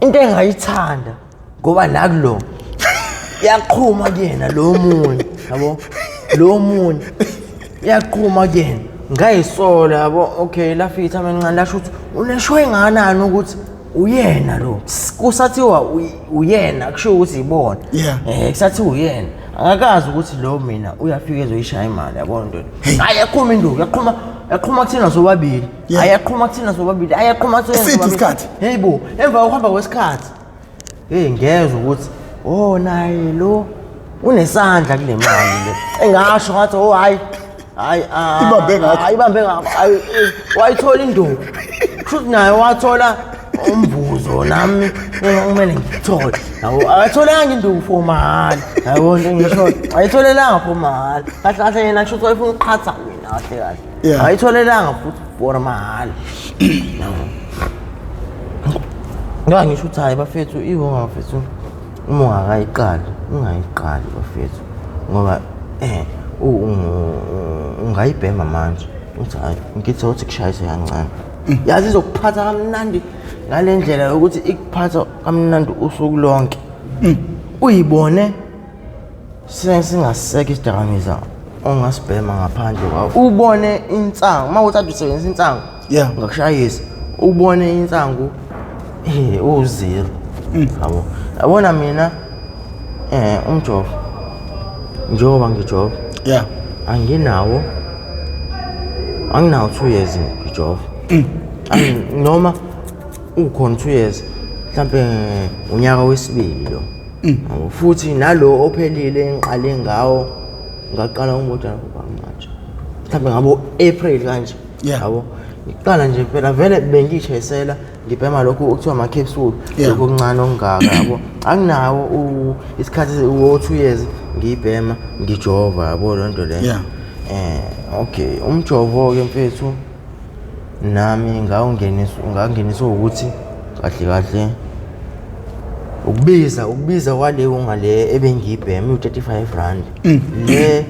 Into engayithanda ngoba nakulo yaqhuma kuyena lo munye yabo lo munye yaqhuma kuyena ngayisola yabo. Okay lafika ithama encane lasho ukuthi unesho engakanani ukuthi uyena lo kusathiwa uyena kusho ukuthi ibona kusathiwa uyena akakazi ukuthi lo mina uyafika ezoyishaya imali yabona ndoda. Hayi yaqhuma induku yaqhuma yaqhuma kuthina sobabili. Hayi yaqhuma kuthina sobabili. Hayi yaqhuma kuthina sobabili. Isikhathi. Hey bo emva kokuhamba kwesikhathi hey ngezwe ukuthi oh naye lo unesandla kule mali le. Engasho ngathi oh hayi hayi ibambe ngakho. Ibambe ngakho. Hayi wayithola induku. Kusho naye wathola umvuzo nami kumele ngithole. Yabo akatholanga induku for mahhala. Yabo into ngisho ayitholelanga for mahhala. Kahle kahle yena kusho ukuthi wayefuna ukuqhatha mina kahle kahle. Ayitholelanga futhi for mahhala. Ngoba ngisho ukuthi hayi bafethu iwonga bafethu uma ungakayiqali ungayiqali bafethu ngoba ungayibhema manje uthi hayi ngithi uthi kushayise kancane. Yazi izokuphatha kamnandi ngale ndlela yokuthi ikuphatha kamnandi usuku lonke. Uyibone singaseke isidakamizwa ongasibhema ngaphandle kwawo. Ubone insangu uma uthatha usebenzisa insangu ngakushayisa ubone insangu u-zero. Yabo. Yabona mina umjovo njengoba ngijova anginawo 2 years ngijova. Noma ukhona 2 years mhlambe unyaka wesibili lo. Yabo futhi nalo ophelile engiqale ngawo ngaqala ngojana manje. Mhlambe ngabo April kanje. Yabo ngiqala nje phela vele bengishayisela ngibhema lokhu okuthiwa ama capsule lokhu okuncane okungaka yabo. Anginawo isikhathi wo 2 years ngibhema ngijova yabo lonto le. Okay umjovo ke mfethu nami ngawungeniswa ukuthi kahle kahle ukubiza kwaleyo ngale ebengiyibhema u35 rand le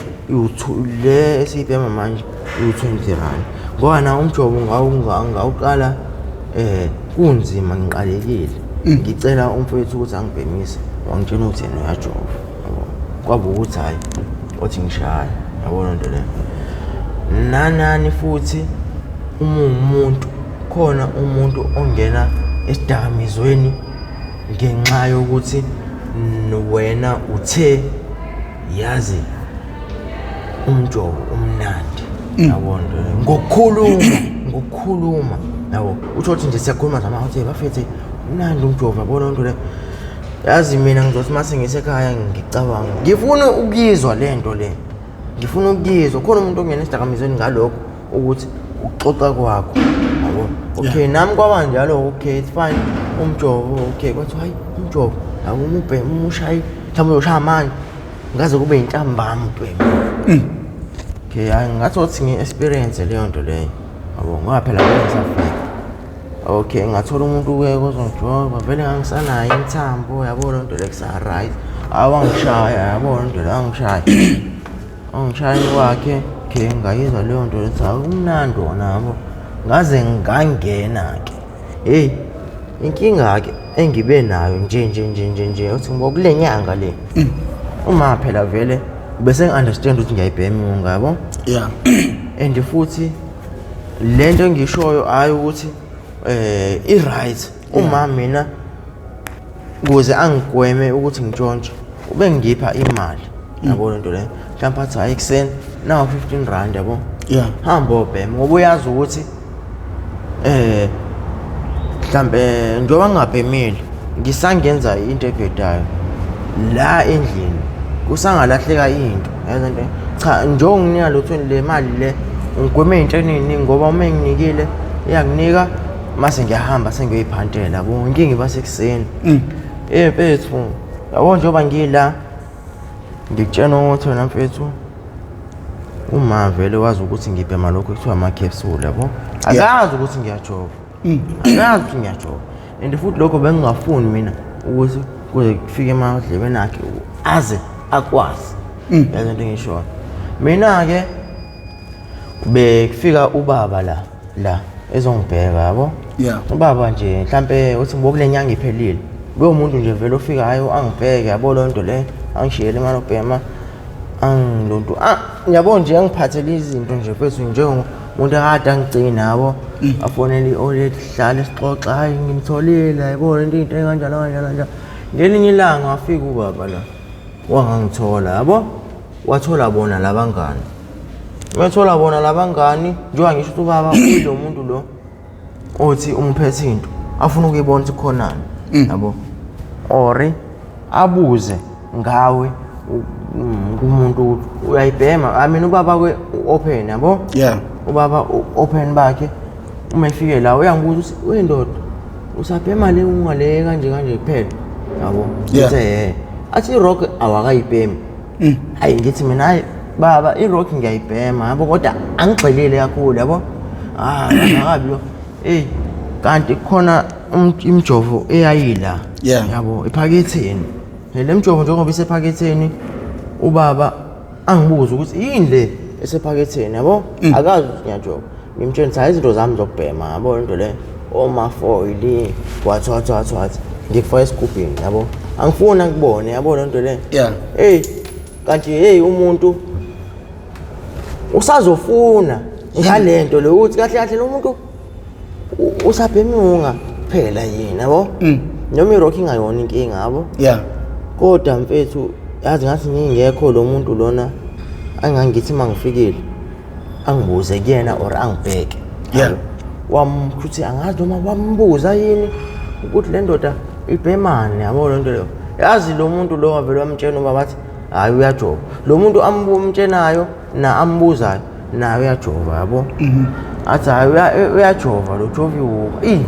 le esiyibhema manje u20 rand ngoba na umjovo ngawuqala kunzima ngiqalekile ngicela umfowethu ukuthi angibhemise wangitshela ukuthi yena uyajova yabo kwaba ukuthi hayi othi ngishaya yabo lonto le nanani futhi uma umuntu khona umuntu ongena esidakamizweni ngenxa yokuthi wena uthe yazi umjovo umnandi yabo nto ngokukhuluma yabo utho ukuthi nje siyakhuluma zama uthi bafethe umnandi umjovo yabo nto le yazi mina ngizothi mase ngisekhaya ngicabanga ngifuna ukuyizwa lento le ngifuna ukuyizwa khona umuntu ongena esidakamizweni ngalokho ukuthi ukuxoxa kwakho yabo okay nami kwaba njalo okay it's fine umjovo okay kwathiwa hayi umjovo yabo umubhema umushayi mhlawumbe uyoshaya manje ngaze kube intambama ubhema okay hayi ngathi uthi ngi-experience leyo nto leyo yabo ngoba phela vele ngisafika okay ngathola umuntu ke kozongijova vele ngangisanayo imithambo yabo loo nto le kusa-right awangishaya yabo loo nto le angishaya angishaya kwakhe okay ngayizwa leyo nto lethi akumnandi wona yabo ngaze ngangena ke hey inkinga ke engibe nayo nje uthi ngibo kule nyanga le uma phela vele bese ngi-understand ukuthi ngiyayibhema ngabo and futhi lento engishoyo hayi ukuthi i-right uma mina ukuze angigweme ukuthi ngitshontshe ube ngipha imali yabo lento le mhlawumbe athi hayi ekuseni nawo 15 rand yabo hamba obhema ngoba uyazi ukuthi mhlambe njengoba ngingabhemile ngisangenza into ebhedayo la endlini kusangalahleka into yazi into cha njengoba nginika lo 20 le mali le ngigweme into eningi ngoba uma enginikile iyanginika mase ngiyahamba sengiyoyiphantela yabo inkinga iba sekuseni mfethu yabo njengoba ngila ngikutshena ukuthi wena mfethu uma vele wazi ukuthi ngibhema lokho kuthiwa ama-capsule yabo akazi ukuthi ngiyajova akazi ukuthi ngiyajova and futhi lokho bengingafuni mina ukuthi kuze kufike emadlebeni akhe aze akwazi yazi into engishoyo mina-ke bekufika ubaba la ezongibheka yabo ubaba nje mhlampe uthi ngibo kule nyanga iphelile kuyomuntu nje vele ofikayo angibheke yabo loo nto le angishiyele imali obhema angilonto ngiyabona nje angiphathele izinto nje mfethu njengomuntu akade angigcina yabo afonele i-oledi sihlale sixoxa hayi ngimtholile yayibona into into enkanjalo kanjalo kanjalo ngelinye ilanga wafika ubaba la wangangithola yabo wathola bona labangani methola bona labangani njengoba ngisho ukuthi ubaba uyilo muntu lo othi umphethe into afuna ukuyibona ukuthi khonani yabo or abuze ngawe kumuntu uyayibhema I mean ubaba ke open yabo ubaba open bakhe uma efike la uyangibuza ukuthi wendoda usabhema le ungale kanje kanje kuphela yabo uthe athi i-rock awakayibhemi hayi ngithi mina hayi baba i-rock ngiyayibhema yabo kodwa angigxilile kakhulu yabo akabi lo hey kanti khona Imijovo eyayila yabo ephaketheni. Le mjovo njengoba isephaketheni, ubaba angibuze ukuthi yini le esephaketheni, yabo, akazi ukuthi ngiyajova. Ngimtshela ukuthi hayi, izinto zami zokubhema, yabo, into le omafoyili, what what what what, ngikufaka esigubhini, yabo, angifuni akubone, yabo, le nto le. Hey, kanti hey, umuntu usazofuna ngalento le ukuthi kahle kahle lo muntu usabhema iwunga phela yini, yabo, noma i-rock ingayona inkinga, yabo. Kodwa mfethu, yazi ngathi ngingekho lo muntu lona angangithi uma ngifikile angibuze kuyena or angibheke. Wamkuthi angazi noma wambuza yini ukuthi le ndoda ibhemani, yabo, le nto leyo. Yazi lo muntu lo wavele wamtshela uba bathi hhayi, uyajova lo muntu amtshenayo na ambuzayo naye uyajova, yabo. Athi hhayi, uyajova lo, jova iwuka. Ih,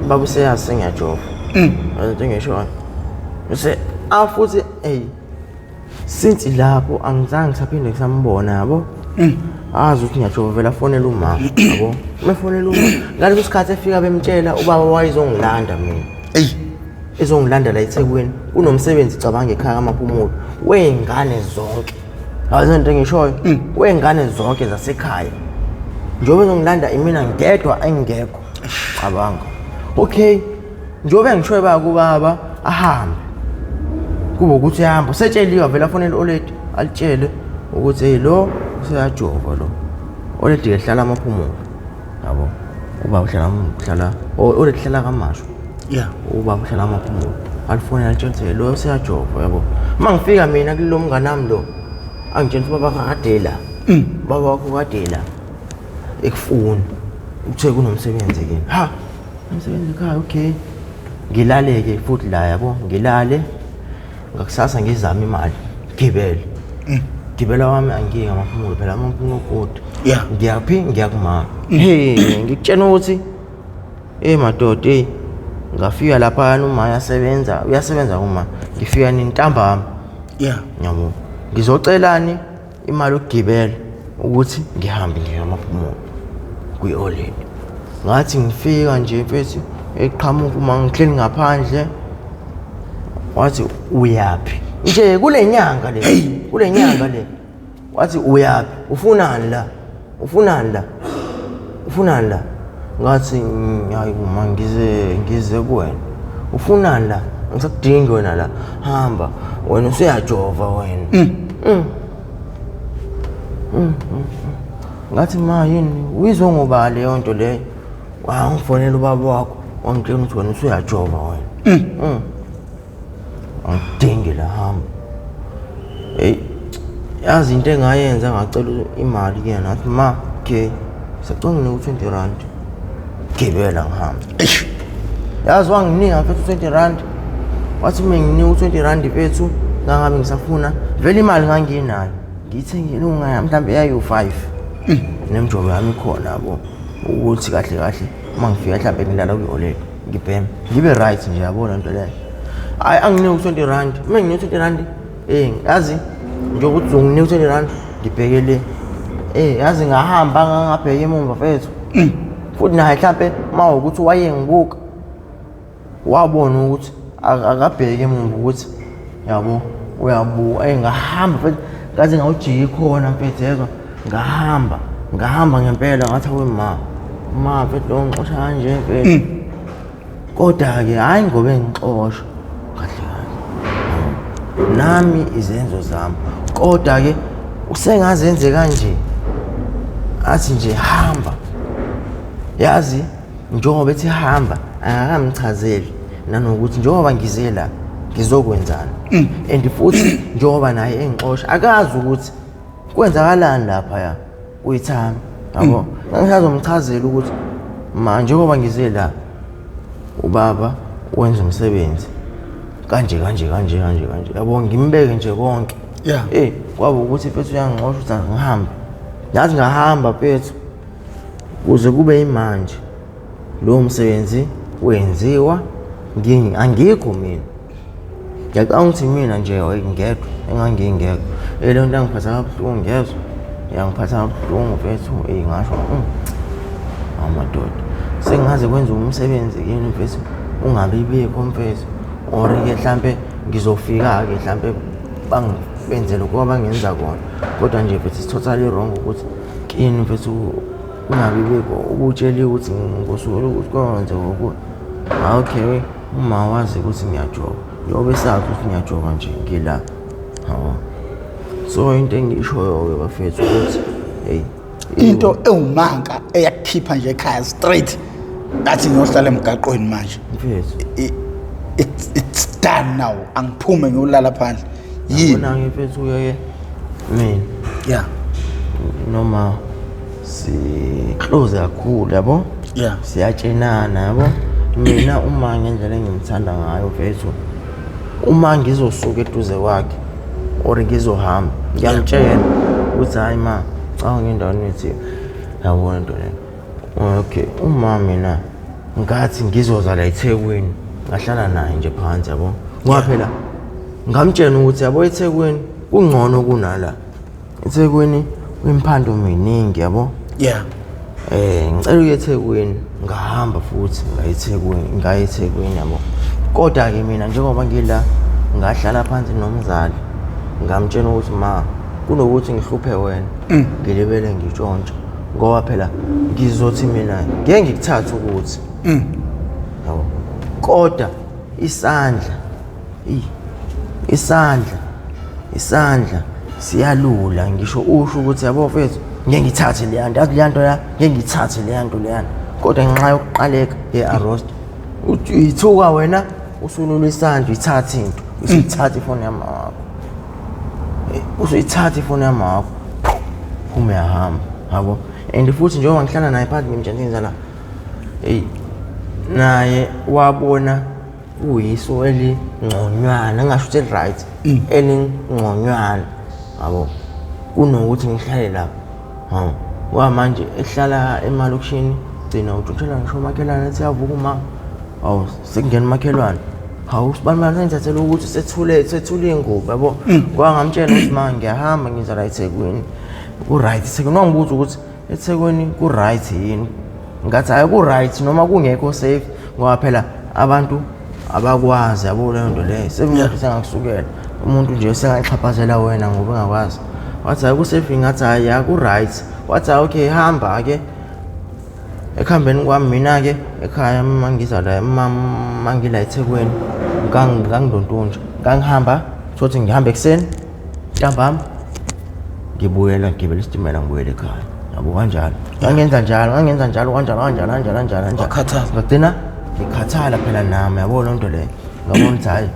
baba useyazi sengiyajova into engishoyo bese afuthi. Ey, since lapho angizange ngisaphinde ngisambona, yabo. Azi ukuthi ngiyajova, vele afonela umama, yabo. Uma efonela umama ngaleso sikhathi efika bemtshela ubaba, wayezongilanda mina. Eyi. Ezongilanda la eThekwini, kunomsebenzi, cabanga, ekhaya kaMaphumulo wey'ngane zonke, yazi into engishoyo, wey'ngane zonke zasekhaya. Njengoba ezongilanda imina ngedwa engekho, cabanga. Okay, njengoba engishoyo baya kubaba, ahambe, kube ukuthi uyahamba usetsheliwe, avele afonele oledi alitshele ukuthi hey, lo useyajova lo. Oledi ehlala amaphumulo, yabo, ubaba uhlala oledi hlala kaMashu. Ubaba uhlala amaphumulo, alifonela alitshela ukuthi lo useyajova, yabo. Uma ngifika mina kulo mngane wami lo, angitshela ukuthi baba kade la, baba wakho kade la ekufuni, uthe kunomsebenzi kini. Ha, umsebenzi ekhaya, okay, ngilale-ke futhi la, yabo, ngilale. Ngakusasa ngizame imali, gibele, gibela wami, angike ngamaphumulo phela, amaphumulo kude. Ngiyaphi? Ngiyakumama. Hey, ngikutshena ukuthi hey madoda, hey, ngafika laphayana, uma uyasebenza, uyasebenza uma ngifika nintambama. Yabo, ngizocelani imali yokugibela ukuthi ngihambe ngiye amaphumulo kwi-oledi. Ngathi ngifika nje mfethu, eqhamuka uma ngihleli ngaphandle, wathi uyaphi nje kule nyanga le, kule nyanga le. Wathi uyaphi, ufunani la, ufunani la, ufunani la? Ngathi hayi uma ngize kuwena. Ufunani la? Angisakudingi wena la, hamba wena, usuyajova wena. Ngathi ma, yini uyizwe ngoba leyo nto leyo? Wangifonela ubaba wakho, wangitshela ukuthi wena usuyajova wena. Angidingi la, hamba. Hey, yazi into engayenza, ngacela imali kuyena, ngathi ma, okay, sacela nginika u-20 rand, gibela ngihambe. Yazi wanginika mfethu u-20 rand. Wathi uma nginika u-20 rand mfethu, ngangabe ngisafuna vele imali, nganginayo, ngiyithengile ungaya mhlawumbe yayiwu-5 nemjovo yami ikhona, yabo, ukuthi kahle kahle uma ngifika mhlawumbe ngilala kwi-oledi, ngibheme, ngibe right nje, yabo, le nto leyo. Hhayi, anginike u-20 rand. Uma nginika u-20 rand, yazi njengokuthi uzonginika u-20 rand, ngibheke le, yazi ngahamba ngangabheka emumva mfethu. Futhi naye mhlampe uma ukuthi wayengibuka, wabona ukuthi akabheke emumva ukuthi, yabo, uyabuka. Ngahamba mfethu, ngaze ngawujika ikhona mfethu, yezwa, ngahamba, ngahamba ngempela. Ngathi awe ma, ma mfethu, lo ngixosha kanje mfethu. Kodwa-ke hhayi ngoba engixosha kahle kahle nami izenzo zami, kodwa-ke usengazenze kanje, athi nje hamba. Yazi njengoba ethi hamba, akakamchazeli nanokuthi njengoba ngize la ngizokwenzani, and futhi njengoba naye engixosha akazi ukuthi kwenzakalani laphaya kuyithami, yabo. Ngisazomchazela ukuthi ma, njengoba ngize la, ubaba wenza umsebenzi kanje kanje kanje kanje kanje, yabo, ngimbeke nje konke. Kwaba ukuthi mfethu uyangixosha ukuthi angihambe. Yazi ngahamba mfethu, kuze kube imanje lowo msebenzi wenziwa angikho mina. Ngiyacabanga ukuthi mina nje ngedwa engangingekho. Leyo nto yangiphatha kabuhlungu, ngezwa yangiphatha kabuhlungu mfethu. Ngasho, amadoda. Sengaze kwenza umsebenzi kini mfethu ungabi bikho mfethu, or-ke hlampe ngizofika-ke hlampe benze lokhu abangenza kona, kodwa nje mfethu it's totally wrong ukuthi kini mfethu ungabi bikho ubutsheliwe ukuthi ngosuku lokuthi kwenzeka ukuthi okay uma wazi ukuthi ngiyajova, njengoba esazi ukuthi ngiyajova nje ngila. Yabo, so into engiyishoyo-ke bafethu ukuthi hey, into ewumanka eyakukhipha nje ekhaya straight ngathi ngiyohlala emgaqweni manje mfethu, it's done now, angiphume ngiyolala phandle. Yini? Yabona-ke mfethu, uye mina noma si-close kakhulu, yabo, siyatshenana, yabo. Mina uma ngendlela engimthanda ngayo mfethu, uma ngizosuka eduze kwakhe or ngizohamba, ngiyamtshela ukuthi hayi ma, cha ngendaweni ethi, yabona into leyo. Okay, uma mina ngathi ngizoza la eThekwini, ngahlala naye nje phansi, yabo, ngoba phela ngamtshela ukuthi yabo eThekwini kungcono kunala, eThekwini imphando miningi, yabo. Ngicela uye eThekwini, ngahamba futhi ngaye eThekwini, ngaye eThekwini, yabo. Kodwa-ke mina njengoba ngila, ngahlala phansi nomzali, ngamtshela ukuthi ma, kunokuthi ngihluphe wena, ngilibele ngitshontshe, ngoba phela ngizothi mina ngeke ngikuthathe ukuthi, yabo, kodwa isandla isandla siyalula. Ngisho usho ukuthi yabo mfethu ngeke ngithathe leya nto, yazi leya nto la, ngeke ngithathe leya nto leyana, kodwa ngenxa yokuqaleka ye-arrost uyithuka wena, usulula isandla, uyithathe into, usuyithatha ifoni yama wakho, usuyithatha ifoni yama wakho, phuma uyahamba, yabo. And futhi njengoba ngihlala naye phansi ngimtshela la, eyi naye wabona kuyiso elingconywana, ngingasho ukuthi eli-right, elingconywana, yabo, kunokuthi ngihlale lapho. Hawu, ngoba manje ehlala emalokishini gcina utshontshela ngisho umakhelwane, ethi yavuka uma, hawu sekungena umakhelwane, hawu sibani bani sengithathela ukuthi sethule iy'ngubo, yabo. Ngoba ngamtshela ukuthi ma ngiyahamba ngiza la eThekwini, ku-right eThekwini. Wangibuza ukuthi eThekwini ku-right yini, ngathi hhayi ku-right noma kungekho safe, ngoba phela abantu abakwazi, yabo, leyo nto leyo sekumuntu sengakusukela umuntu nje sengaxhaphazela wena ngoba engakwazi. Wathi hhayi ku-safe, ngathi hhayi ya ku-right. Wathi hhayi okay, hamba-ke. Ekuhambeni kwami mina-ke ekhaya, uma ngiza la, uma ngila eThekwini, ngangidontonje, ngangihamba thothi ngihamba ekuseni, ntambama ngibuyela, ngigibela isitimela ngibuyele ekhaya, yabo, kanjalo. Ngangenza njalo, ngangenza njalo kanjalo kanjalo kanjalo kanjalo kanjalo. Wakhathala. Ngagcina ngikhathala phela nami, yabo loo nto leyo. Ngabona ukuthi hhayi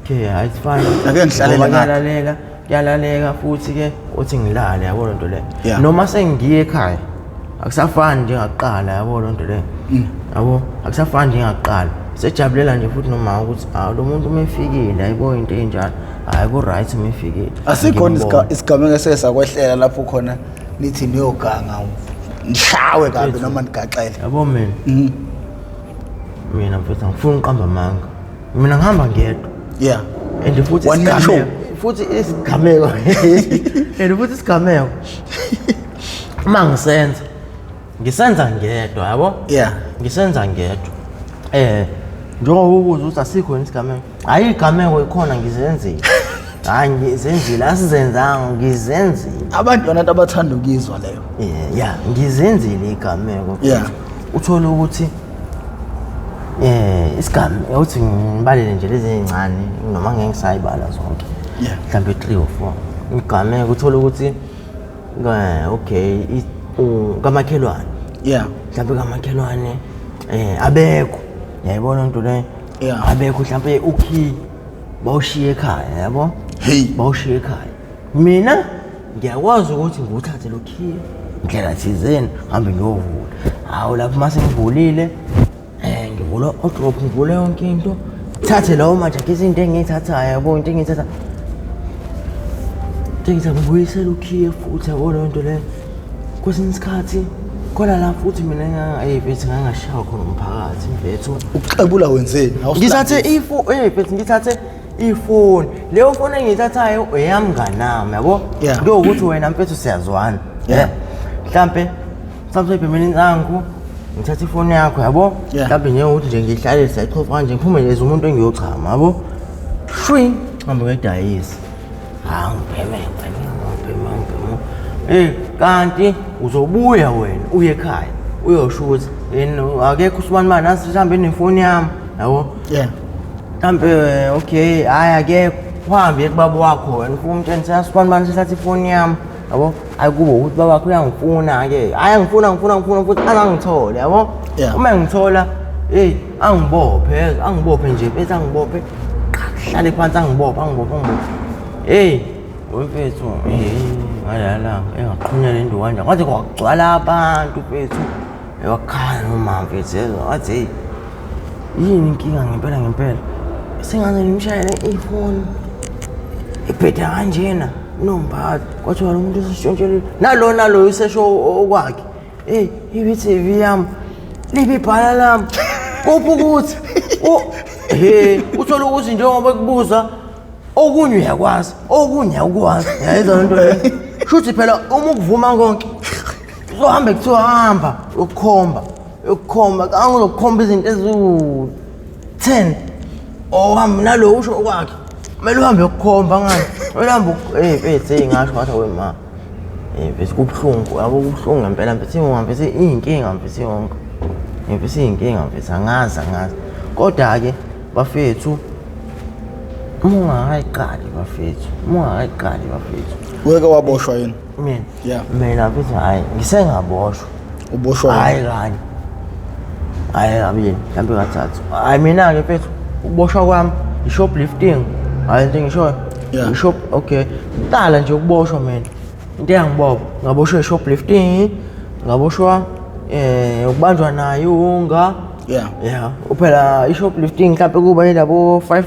okay, hhayi it's fine. Ake ngihlalele Ngoba ngapha. kuyalalela, kuyalaleka futhi-ke uthi ngilale, yabo loo nto leyo. Noma sengiye ekhaya akusafani njengakuqala, yabo loo nto leyo, yabo, akusafani njengakuqala. Sejabulela nje futhi noma ukuthi hawu lo muntu uma efikile, ayibo into enjalo, hhayi ku-right uma efikile. Asikhona Ngimbona. Isigameko esesakwehleka lapho khona nithi niyoganga nishawe kabi noma nigaxele? Yabo mina, mina mfethu angifuni uqamba amanga, mina ngihamba ngedwa. And futhi One man show. isigameko, futhi isigameko, and futhi isigameko uma ngisenza, ngisenza ngedwa, yabo. Ngisenza ngedwa. Njengoba ubuza ukuthi asikho yini isigameko, hhayi igameko ikhona, ngizenzile. Hhayi ngizenzile, asizenzanga, ngizenzile. Abantu yona nto abathanda ukuyizwa leyo. Yeah, yeah, ngizenzile igameko. Uthole ukuthi isigameko, uthi ngibalele nje lezi ey'ncane noma ngeke ngisayibala zonke. Mhlambe 3 or 4. Igameko uthole ukuthi okay, kamakhelwane. Mhlambe kamakhelwane abekho. Uyayibona into leyo? Abekho mhlambe ukhi bawushiye ekhaya, yabo? Hey. Bawushiye ekhaya. Mina ngiyakwazi ukuthi ngiwuthathe lo khiye ndlela thizeni ngihambe ngiyovula. Hawu lapho mase ngivulile, ngivula wardrobe, ngivule yonke into. Thathe lawo majakisi, into engiyithathayo, yabo, into engiyithatha. Into engiyithatha ngibuyisele ukhiye futhi, yabo leyo nto leyo. Kwesinye isikhathi khona la futhi mina mfethu ngangashawa khona umphakathi mfethu. Ukuxebula wenzeni? Ngithathe mfethu ngithathe ifoni. Leyo foni engiyithathayo eyamnganami, yabo? Njengokuthi wena mfethu siyazwana. Mhlambe mhlawumbe ibhemela insangu. Ngithatha ifoni yakho yabo. Mhlawumbe njengokuthi nje ngihlalise ayichofa kanje ngiphume nje umuntu engiyochama yabo. Shwi, hambe ngiyodayisa. Ha ngibheme ngibheme ngibheme ngibheme. Eh kanti uzobuya wena uye ekhaya uyosho ukuthi yena akekho usibanibani nasi sihambe nefoni yami yabo. Yeah. Mhlampe okay hayi akekho uhambe kubaba wakho wena ufuna umtshela sasibanibani sithatha ifoni yami yabo. Hayi kube ukuthi baba wakho uyangifuna ke. Hayi angifuna ngifuna ngifuna futhi angangithole yabo. Uma ngithola hey angibophe angibophe nje bese angibophe hlale phansi angibophe angibophe angibophe. Hey wemfethu hey ngalala engaqhunya le nduku kanje kwaze kwagcwala abantu mfethu wakhala noma mfethu yezwa wathi hey yini inkinga ngempela ngempela sengaze ngimshayele ifoni ibheda kanjena nomphathi kwathiwa lo muntu useshontshele nalo nalo usesho okwakhe eyi ibi-tv yami libi ibhala lami kuphi ukuthi he uthole ukuthi njengoba ekubuza okunye uyakwazi okunye awukwazi yayizwa lento leyo shuthi phela uma ukuvuma konke uzohambe kuthiwa hamba ukukhomba ukukhomba kangizokukhomba izinto eziwu-10 ohambe nalo usho okwakhe kumele uhambe ukukhomba ngani kumele uhambe hey mfethu hey ngasho ngathi awe ma hey mfethu kubuhlungu yabo kubuhlungu ngempela mfethu ingoma mfethu iyinkinga mfethu yonke mfethu iyinkinga mfethu angazi angazi kodwa-ke bafethu uma ungakayiqali bafethu uma ungakayiqali bafethu weke waboshwa yini mina yeah mina mfethu hhayi ngisengaboshwa uboshwa hhayi kanye hhayi kabili mhlawumbe kathathu hhayi mina-ke mfethu ukuboshwa kwami i-shoplifting hhayi into engishoyo Yeah. i-shop okay qala nje ukuboshwa mina into eyangibopha ngaboshwa i-shoplifting ngaboshwa eh ukubanjwa nayo unga Yeah. yeah uphela i-shoplifting mhlawumbe kuba yilabo 5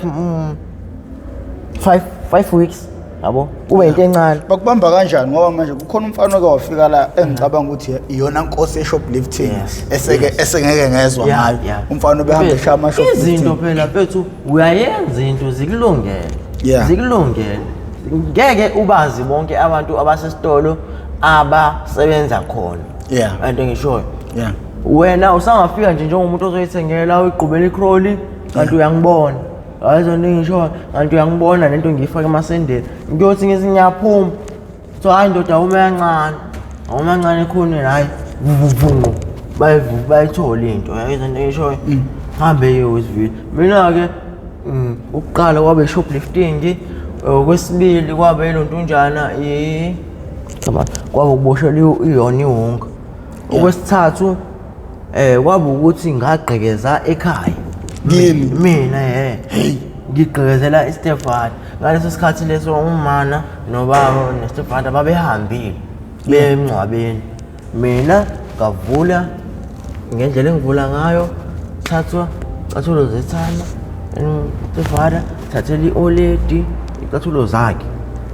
5 5 weeks yabo kube into encane bakubamba kanjani ngoba manje kukhona umfana oke wafika la engicabanga ukuthi iyona nkosi ye-shoplifting eseke esengeke ngezwa ngayo umfana obehamba eshaya ama-shoplifting izinto phela mfethu uyayenza into zikulungele zikulungele ngeke ubazi bonke abantu abasesitolo abasebenza khona yeah into engishoyo yeah wena usangafika nje njengomuntu ozoyithengela uyigqubela icrolly kanti uyangibona hayi zonto engishoyo kanti uyangibona lento ngiyifake emasendeni ngiyothi ngithi ngiyaphuma so hayi ndoda awume kancane awume kancane ekhoneni hhayi vuvuvunqu bayithole into yayizo into engishoyo hambe ye wesivile mina-ke ukuqala kwabe shoplifting okwesibili kwabe ilontunjana kwabe ukuboshelwa iyona iwonga okwesithathu kwaba ukuthi ngagqekeza ekhaya Kini? Mina hey ngigqekezela istefana ngaleso sikhathi leso umana nobaba nestefana babehambile bemngcwabeni mina ngavula ngendlela engivula ngayo thathwa icathulo zethana stefana thathela i-oledi icathulo zakhe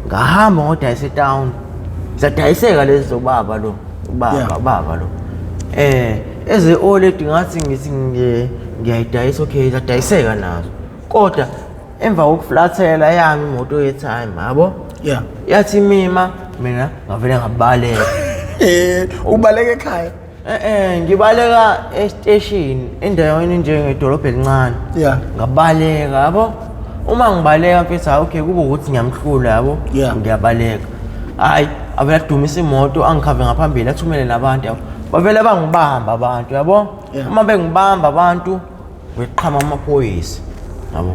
ngahamba ngodayisa etown zadayiseka lezi zobaba lo ubaba ubaba lo eze oledi ngathi ngithi ngiyayidayisa okay zadayiseka nazo kodwa emva kokuflathela yami imoto yetime yabo yeah yathi mima mina ngavele ngabaleka ubaleka ekhaya ngibaleka esiteshini endaweni njengedolobha elincane yeah ngabaleka yabo uma ngibaleka mfethu hayi okay kube ukuthi ngiyamhlula yabo ngiyabaleka hayi avele adumisa imoto angikhave ngaphambili athumele nabantu yabo bavele bangibamba abantu yabo uma bengibamba abantu ngiqhama amaphoyisa yabo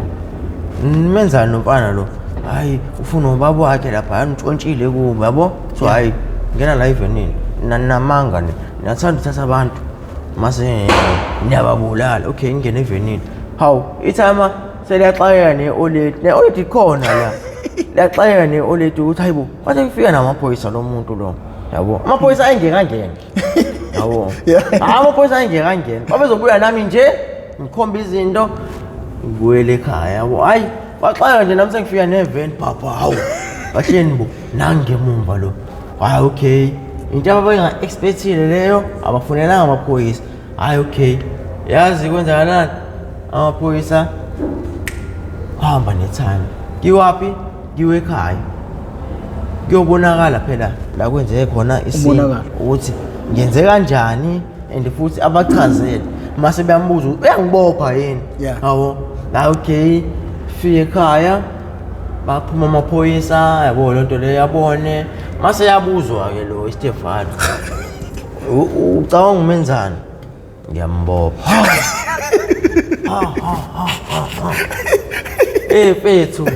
menzani nomfana lo hayi ufuna ubaba wakhe lapha nitshontshile kubo yabo so hayi ngena la evenini namanga ni niyathanda ukuthatha abantu mase niyababulala okay ngingena evenini hawu ithama seliyaxakeka ne-oledi ne-oledi ikhona la liyaxakeka ne-oledi ukuthi hayibo kwase kufika namaphoyisa lo muntu lo yabo amaphoyisa ayengekangeni yabo amaphoyisa ayengekangeni babezobuya nami nje ngikhomba izinto ngibuyele ekhaya yabo hayi baxaka nje nami sengifika neveni phapha hawu kahleni bo nangemumva lo hayi okay into ababenga-expectile leyo abafunelanga amaphoyisa hayi okay yazi kwenzakalani amaphoyisa hamba nethani kiwaphi kiwe ekhaya kuyobonakala phela la kwenzeke khona isimo ukuthi ngenze kanjani And futhi abachazele mase beyambuza ukuthi uyangibopha yini. Yabo, la okay, fike ekhaya baphuma amaphoyisa, yabo lento leyo, yabone mase yabuzwa-ke lo Istefano, ucabanga umenzani? Ngiyambopha. Eh mfethu,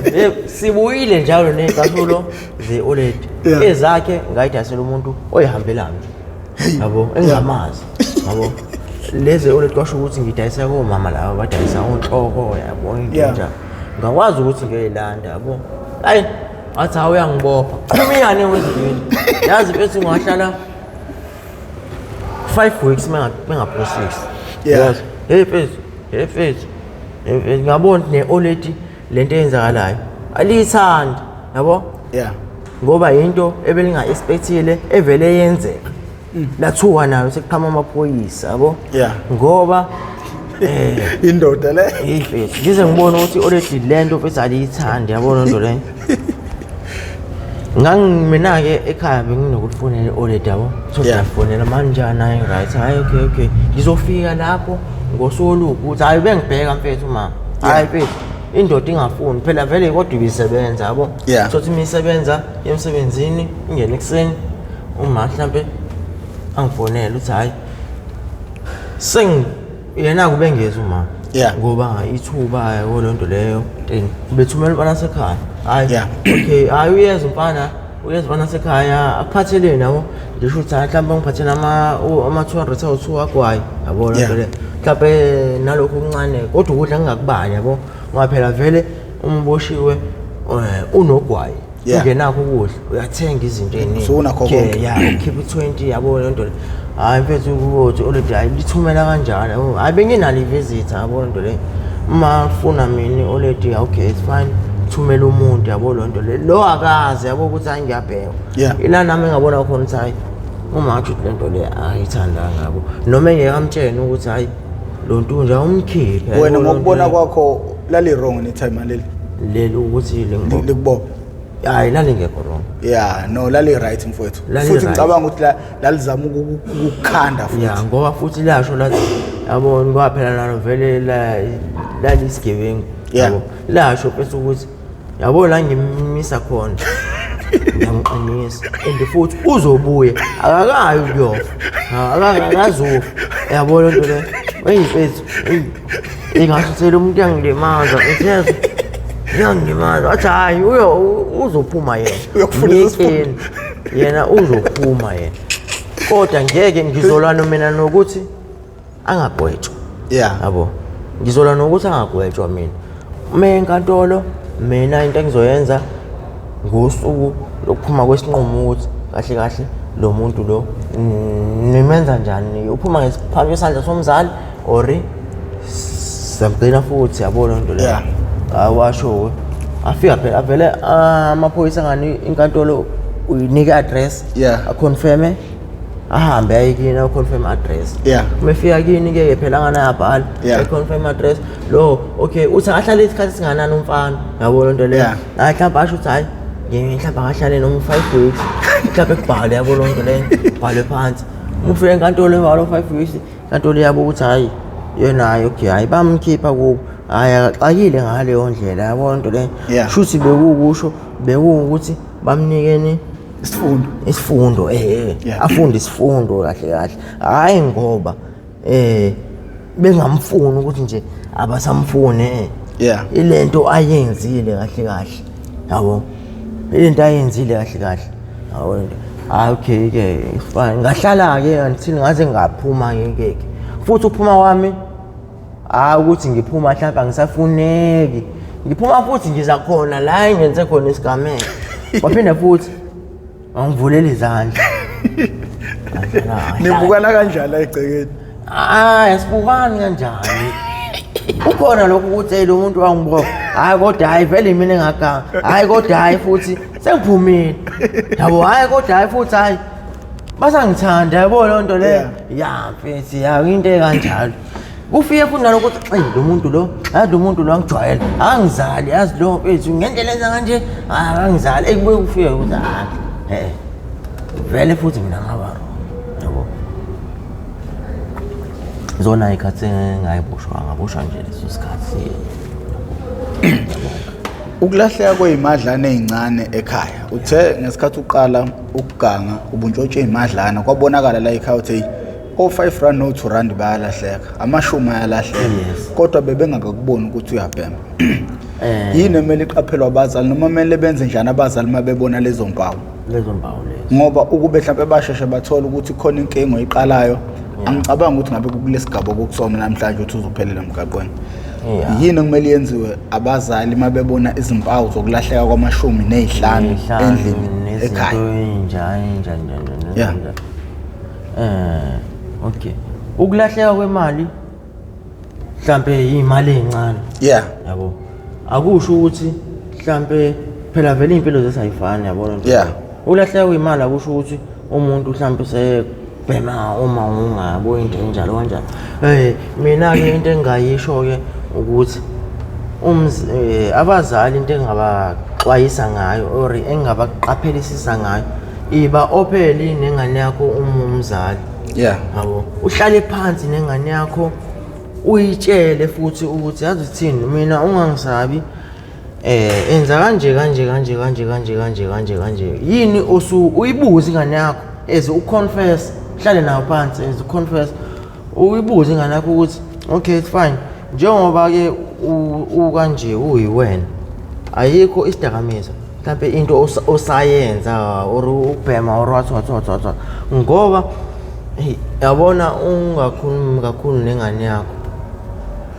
sibuyile njalo ney'cathulo ze-oledi ezakhe ngayidayisela umuntu oyihambelayo nje, yabo, engingamazi, yabo. Lezi oledi kwasho ukuthi ngidayisa komama laba badayisa onhloko, yabo, into enjalo. Ngakwazi ukuthi ngiyoyilanda, yabo. Hayi, wathi hawu uyangibopha. Qhumiyane wezibili. Yazi mfethu ngahlala 5 weeks mengaphuma 6. Yazi. Hey mfethu, hey mfethu. Hey mfethu, ngabona ukuthi ne-oledi lento eyenzakalayo aliyithandi, yabo? Ngoba into ebelinga-expectile evele yenzeka. Lathuka nayo sekuqhama amaphoyisa, yabo? Ngoba indoda le. Hey mfethu, ngize ngibone ukuthi already lento mfethu aliyithandi, yabo lento le. Ngangimina-ke ekhaya benginokulifonela i-oledi, yabo. So siyafonela manjani, hayi right, hayi okay okay. Ngizofika lapho ngosuku oluwukuthi hayi bengibheka mfethu mama. Hayi mfethu, indoda ingafuni phela vele kodwa ibisebenza, yabo. So thi imisebenza emsebenzini ingene ekuseni, uma mhlambe angifonele uthi hayi seng yena kube ngezi uma ngoba ithuba yabo lento leyo bethumela umfana sekhaya. Hayi okay, hayi uyeza umfana, uyeza umfana sekhaya akuphatheleni, yabo. Ngisho ukuthi hayi mhlawumbe ngiphathele ama 200 awu2 agwayi, yabo lento le. Mhlawumbe nalokho okuncane kodwa ukudla ngingakubali, yabo. Ngoba phela vele umboshiwe unogwayi. Ungenakho ukudla uyathenga izinto eziningi. So unakho konke. Yeah, ukhipha u20, yabo lento le. Hayi mfethu ukuthi already hayi lithumela kanjalo, yabo. Hayi benginalo i-visitor, yabo lento le. Uma ufuna mina already okay it's fine. Thumela umuntu, yabo lento le. Lo akazi, yabo, ukuthi hayi ngiyabheka. Ila nami ngabona khona ukuthi hayi uma athi lento le ayithandanga, yabo. Noma engeke amtshene ukuthi hayi lo ntunja umkhiphe. Wena ngokubona kwakho lali wrong ne time leli? Leli ukuthi likubopha. Hayi lalingekho wrong. Yeah, no lali right mfowethu. Futhi ngicabanga ukuthi lalizama ukukhanda futhi. Yeah, ngoba futhi lasho lathi yabo ngoba phela nalo vele lalisigebengu. Yabo. Lasho bese ukuthi yabo la ngimisa khona. Ngiyamqinisa and futhi uzobuya akakayi ukuyofa. Akakazofa. Yabo lento le. Hey mfethu, hey. Ingasithela umuntu uyangilimaza, mfethu. Uyangilimaza. Wathi hayi uzophuma yena. Uyokufundisa isifundo. Yena uzophuma yena. Kodwa ngeke ngizolwana mina nokuthi angagwetshwa. Yabo. Ngizolwana nokuthi angagwetshwa mina. Uma enkantolo mina into engizoyenza ngosuku lokuphuma kwesinqumo ukuthi kahle kahle lo muntu lo nimenza njani, uphuma ngesiphambi kwesandla somzali or samgcina futhi, yabo lento le. Awasho afika phela avele amaphoyisa ngani inkantolo uyinika address, aconfirme ahambe aye kini aconfirm address. Uma efika kini ke phela anganayabhala aconfirm address lo okay uthi ahlale isikhathi singanani umfana, yabo lento le. Hayi mhlawumbe asho ukuthi hayi mhlawumbe akahlale noma 5 weeks, mhlawumbe kubhalwe, yabo lento le, bhalwe phansi. Uma ufika enkantolo ebhalwe 5 weeks, inkantolo yabo ukuthi hayi yena hayi okay hayi bamkhipha kubo, hayi akaxakile ngaleyo ndlela, yabo lento le. Shuthi bekukusho bekuwukuthi bamnikeni isifundo, isifundo afunde isifundo kahle kahle, hayi ngoba bengamfuni ukuthi nje abasamfune. Ilento ayenzile kahle kahle, yabo, ilento ayenzile kahle kahle, yabo lento. Hayi okay ke fine, ngahlala ke until ngaze ngaphuma ke futhi uphuma kwami hayi ukuthi ngiphuma mhlawumbe angisafuneki, ngiphuma futhi ngiza khona la engenze khona isigameko, waphinde futhi wangivulela izandla. Nibukana kanjani la egcekeni? Hayi asibukani kanjani. Ukhona lokhu ukuthi lo muntu wangibopha, hayi kodwa hayi vele imina engaganga, hayi kodwa hayi futhi sengiphumile, yabo, hayi kodwa hayi futhi hayi basangithanda, yabo loo nto le. Ya mfethu, ya into ekanjalo. Kufike futhi nalokho ukuthi eyi lo muntu lo, yazi lo muntu lo angijwayele, angizali, yazi lo mfethu ngendlela enza kanje angizali. Eyi kubuye kufike ukuthi hayi vele futhi mina ngaba wrong, yabo. Zona ikhathi engayiboshwa, ngaboshwa nje leso sikhathi. Ukulahleka kwezimadlana ezincane ekhaya. Uthe ngesikhathi uqala ukuganga ubuntshontshe izimadlana kwabonakala la ekhaya uthi o-5 rand no-2 rand bayalahleka, amashumi ayalahleka. Kodwa bebengakakuboni ukuthi uyabhema. Yini emele iqaphelwe abazali noma kumele benze njani abazali uma bebona lezo mpawu? Lezo mpawu lezo. Ngoba ukube mhlawumbe basheshe bathola ukuthi khona inkinga oyiqalayo, angicabanga ukuthi ngabe kulesigaba okusona namhlanje ukuthi uzophelela emgaqweni. Yini okumele yenziwe abazali uma bebona izimpawu zokulahleka kwamashumi nezihlanu endlini ekhaya? Njani njani njani. Okay. Ukulahleka kwemali mhlambe imali ezincane. Yabo. Akusho ukuthi mhlambe phela vele impilo zethu ayifani, yabona nje. Ukulahleka kwemali akusho ukuthi umuntu mhlambe usebhema uma ungabo into enjalo kanjalo. Mina ke into engayisho ke ukuthi abazali into engabaxwayisa ngayo or engabaqaphelisisa ngayo, iba opheli nengane yakho uma umzali. Yabo, uhlale phansi nengane yakho uyitshele futhi ukuthi yazi uthini, mina ungangisabi, enza kanje kanje kanje kanje kanje kanje kanje kanje. Yini osu uyibuze ingane yakho as uconfess, uhlale nayo phansi as uconfess, uyibuze ingane yakho ukuthi okay it's fine, njengoba ke ukanje uyiwena, ayikho isidakamizwa mhlambe into osayenza or ukubhema or what what what what, ngoba hey yabona ungakhulumi kakhulu nengane yakho,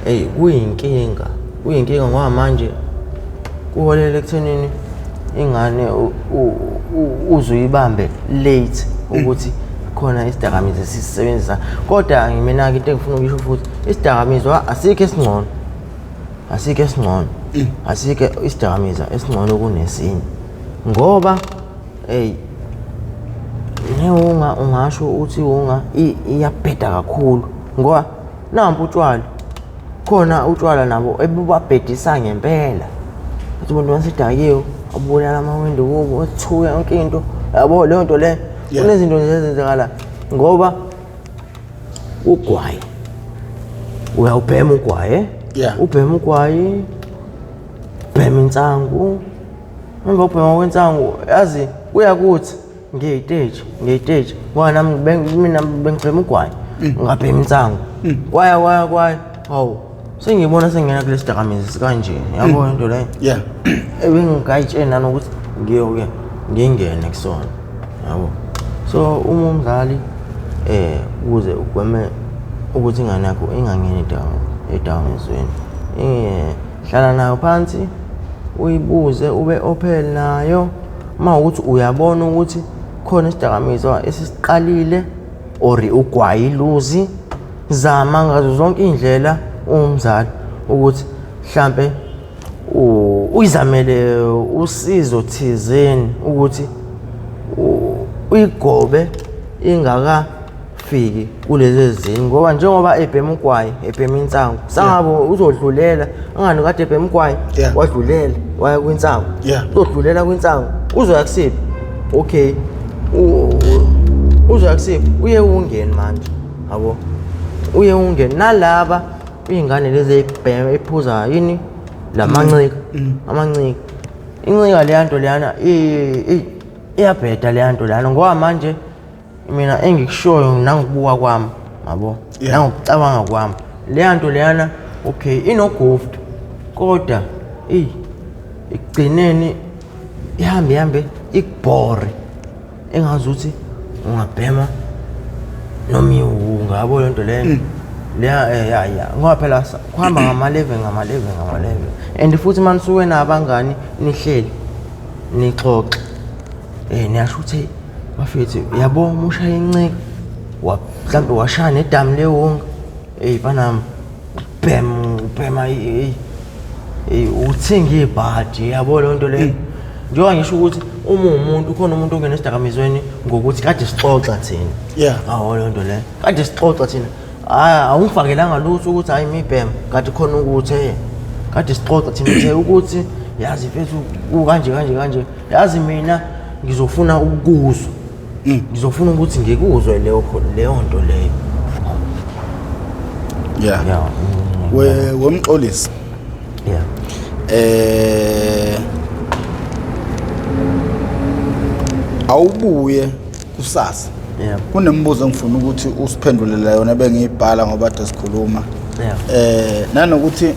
hey kuyinkinga, kuyinkinga ngoba manje kuholela ekuthenini ingane uzoyibambe late ukuthi khona isidakamizwa esisebenzisa. Kodwa mina ke into engifuna ukuyisho futhi, isidakamizwa asikho esingcono, asikho esingcono, asikho isidakamizwa esingcono kunesinye, ngoba hey newunga ungasho ukuthi unga iyabheda kakhulu, ngoba nampu utshwala khona, utshwala nabo ebubabhedisa ngempela. Uthi umuntu wasidakiwe abulala amawindi kubo, ethuka yonke into, yabo leyo nto le. Kunezinto nje ezenzekala ngoba ugwayi uyawubhema ugwayi, ubhema ugwayi, ubhema insangu, emva kokubhema kwensangu yazi kuyakuthi ngiyiteji ngiyiteji ngoba nami mina bengibhema ugwayi, ngabhema insangu, kwaya kwaya kwaya, hawu sengibona sengena kulesi dakamizwa sikanje, yabo into leyo. Ebengingayitsheli nanokuthi ngiyoke ngingene kusona, yabo. So uma umzali ukuze ugweme ukuthi ingane yakho ingangeni edakamizweni, hlala nayo phansi uyibuze, ube open nayo. Uma ukuthi uyabona ukuthi khona isidakamizwa esisiqalile or ugwayi iluzi, zama ngazo zonke iy'ndlela umzali ukuthi mhlampe uyizamele usizo thizeni ukuthi uyigobe ingakafiki kulezi ezinye, ngoba njengoba ebhema ugwayi ebhema insangu sangabe uzodlulela, angani kade ebhema ugwayi wadlulela waya kwinsangu, uzodlulela kwinsangu uzoya kusiphi? Okay, uzoya kusiphi? Uye ungene manje, yabo, uye ungene nalaba iy'ngane lezi ey'bhema ephuza yini lamancika, amancika, incika leya nto leyana iyabheda leya nto leyana, ngoba manje mina engikushoyo nangokubuka kwami, yabo, nangokucabanga kwami, leya nto leyana okay inoguft, kodwa eyi ekugcineni ihambe ihambe ikubhore, engazuthi ungabhema noma iwunga, yabo le nto leyo leya. Ya ya, ngoba phela kuhamba ngama-level ngama-level ngama-level, and futhi uma nisuke nabangani nihleli nixoxe, niyasho ukuthi bafethu yabo uma ushaya incika mhlawumbe washaya nedamu lewunga, eyi banami ubhema ubhema uthenga ibhadi, yabo leyo nto leyo. Njengoba ngisho ukuthi uma umuntu khona umuntu ongena esidakamizweni ngokuthi kade sixoxa thina, awu leyo nto leyo kade sixoxa thina, hhayi awungifakelanga lutho ukuthi hhayi mibhema, kade khona ukuthi kade sixoxa thina uthe ukuthi yazi mfethu kanje kanje kanje, yazi mina ngizofuna ukuzwa, ngizofuna ukuthi ngikuzwe leyo leyo nto leyo. Yeah. Yeah. We wemxolisi. Yeah. Awubuye kusasa. Yeah. Kunemibuzo engifuna ukuthi usiphendulele yona bengiyibhala ngoba kade sikhuluma. Yeah. Nanokuthi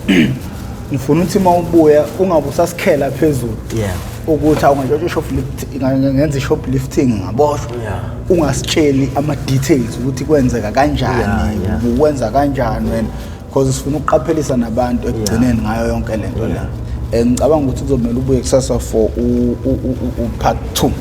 ngifuna ukuthi uma ubuya ungabe usasikhela phezulu. Yeah. Ukuthi awungantshontsha i-shoplift, ngenza i-shoplifting ngaboshwa. Yeah. Ungasitsheli ama-details ukuthi kwenzeka kanjani, Yeah, yeah. ukwenza kanjani wena, because sifuna ukuqaphelisa nabantu ekugcineni ngayo yonke lento le. Ngicabanga ukuthi kuzomela ubuye kusasa for u part 2.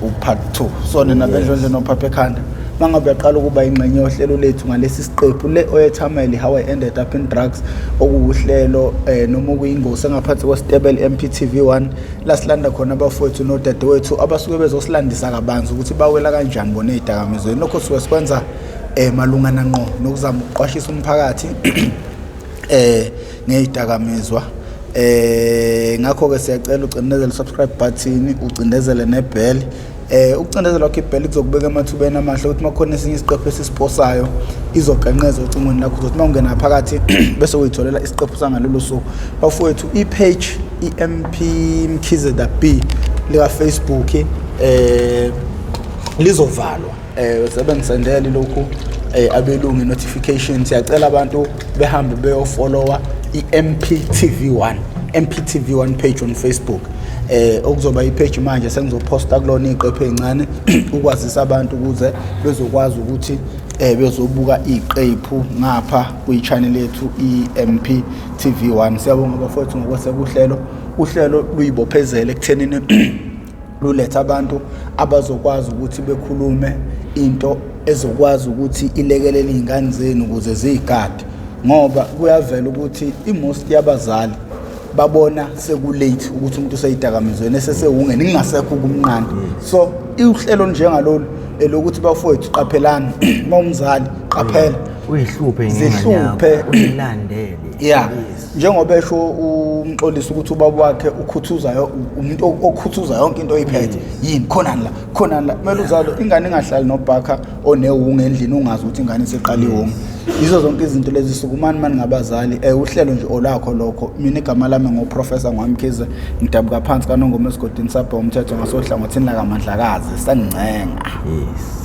U-part 2. So nina bendlondlo nophapha ekhanda, mangabe uyaqala ukuba ingxenye yohlelo lethu ngalesi siqephu le oyethameli How I Ended Up in Drugs, okuwuhlelo noma okuyingosi engaphansi kwesitebele MPTV1, la silanda khona abafowethu nodadewethu abasuke bezosilandisa kabanzi ukuthi bawela kanjani bona ey'dakamizweni. Lokho suke sikwenza malungana ngqo nokuzama ukuqwashisa umphakathi ngey'dakamizwa. Ngakho-ke siyacela ucindezele subscribe button, ucindezele nebell. Ukucindezela kwakho ibell kuzokubeka emathubeni amahle ukuthi makukhona esinye isiqephu esisiposayo izogenqeza ocingweni lakho, uzothi uma ungena phakathi bese uyitholela isiqephu sangalolo suku. Bafowethu, i-page i-MP Mkhize the B lika Facebook lizovalwa. Sebengisendele lokhu abelungu notification. Siyacela abantu behambe beyofollowa i-MPTV1, MPTV1 page on Facebook. Okuzoba i-page manje sengizoposta kulona iziqephu ezincane ukwazisa abantu ukuze bezokwazi ukuthi bezobuka iziqephu ngapha kwi-channel yethu i-MPTV1. Siyabonga bafowethu ngokweseka uhlelo. Uhlelo luyibophezele ekuthenini luletha abantu abazokwazi ukuthi bekhulume into ezokwazi ukuthi ilekelele izingane zenu ukuze ziyigade, ngoba kuyavela ukuthi i-most yabazali babona sekulate ukuthi umuntu useyidakamizweni esesewungene kungasekho ukumnqanda. So uhlelo njengalolu elokuthi bafowethu qaphelani, uma umzali qaphela, uyihluphe ngengane yakho, Zihluphe. uyilandele. Yeah. Yes. Njengoba esho umxolisi ukuthi ubaba wakhe ukhuthuza umuntu okhuthuza yonke into oyiphethe. Yini khona la, khona la. Kumele uzalo ingane ingahlali nobhakha onewungu endlini ungazi ukuthi ingane iseqala iwungu. Yizo zonke izinto lezi, sukumani mani ngabazali. Uhlelo nje olakho lokho. Mina igama lami ngoProfessor Ngwamkhize, ngidabuka phansi kaNongoma esigodini sabha umthetho ngasohlangothini lakaMandlakazi. Sengingcenga. Yes.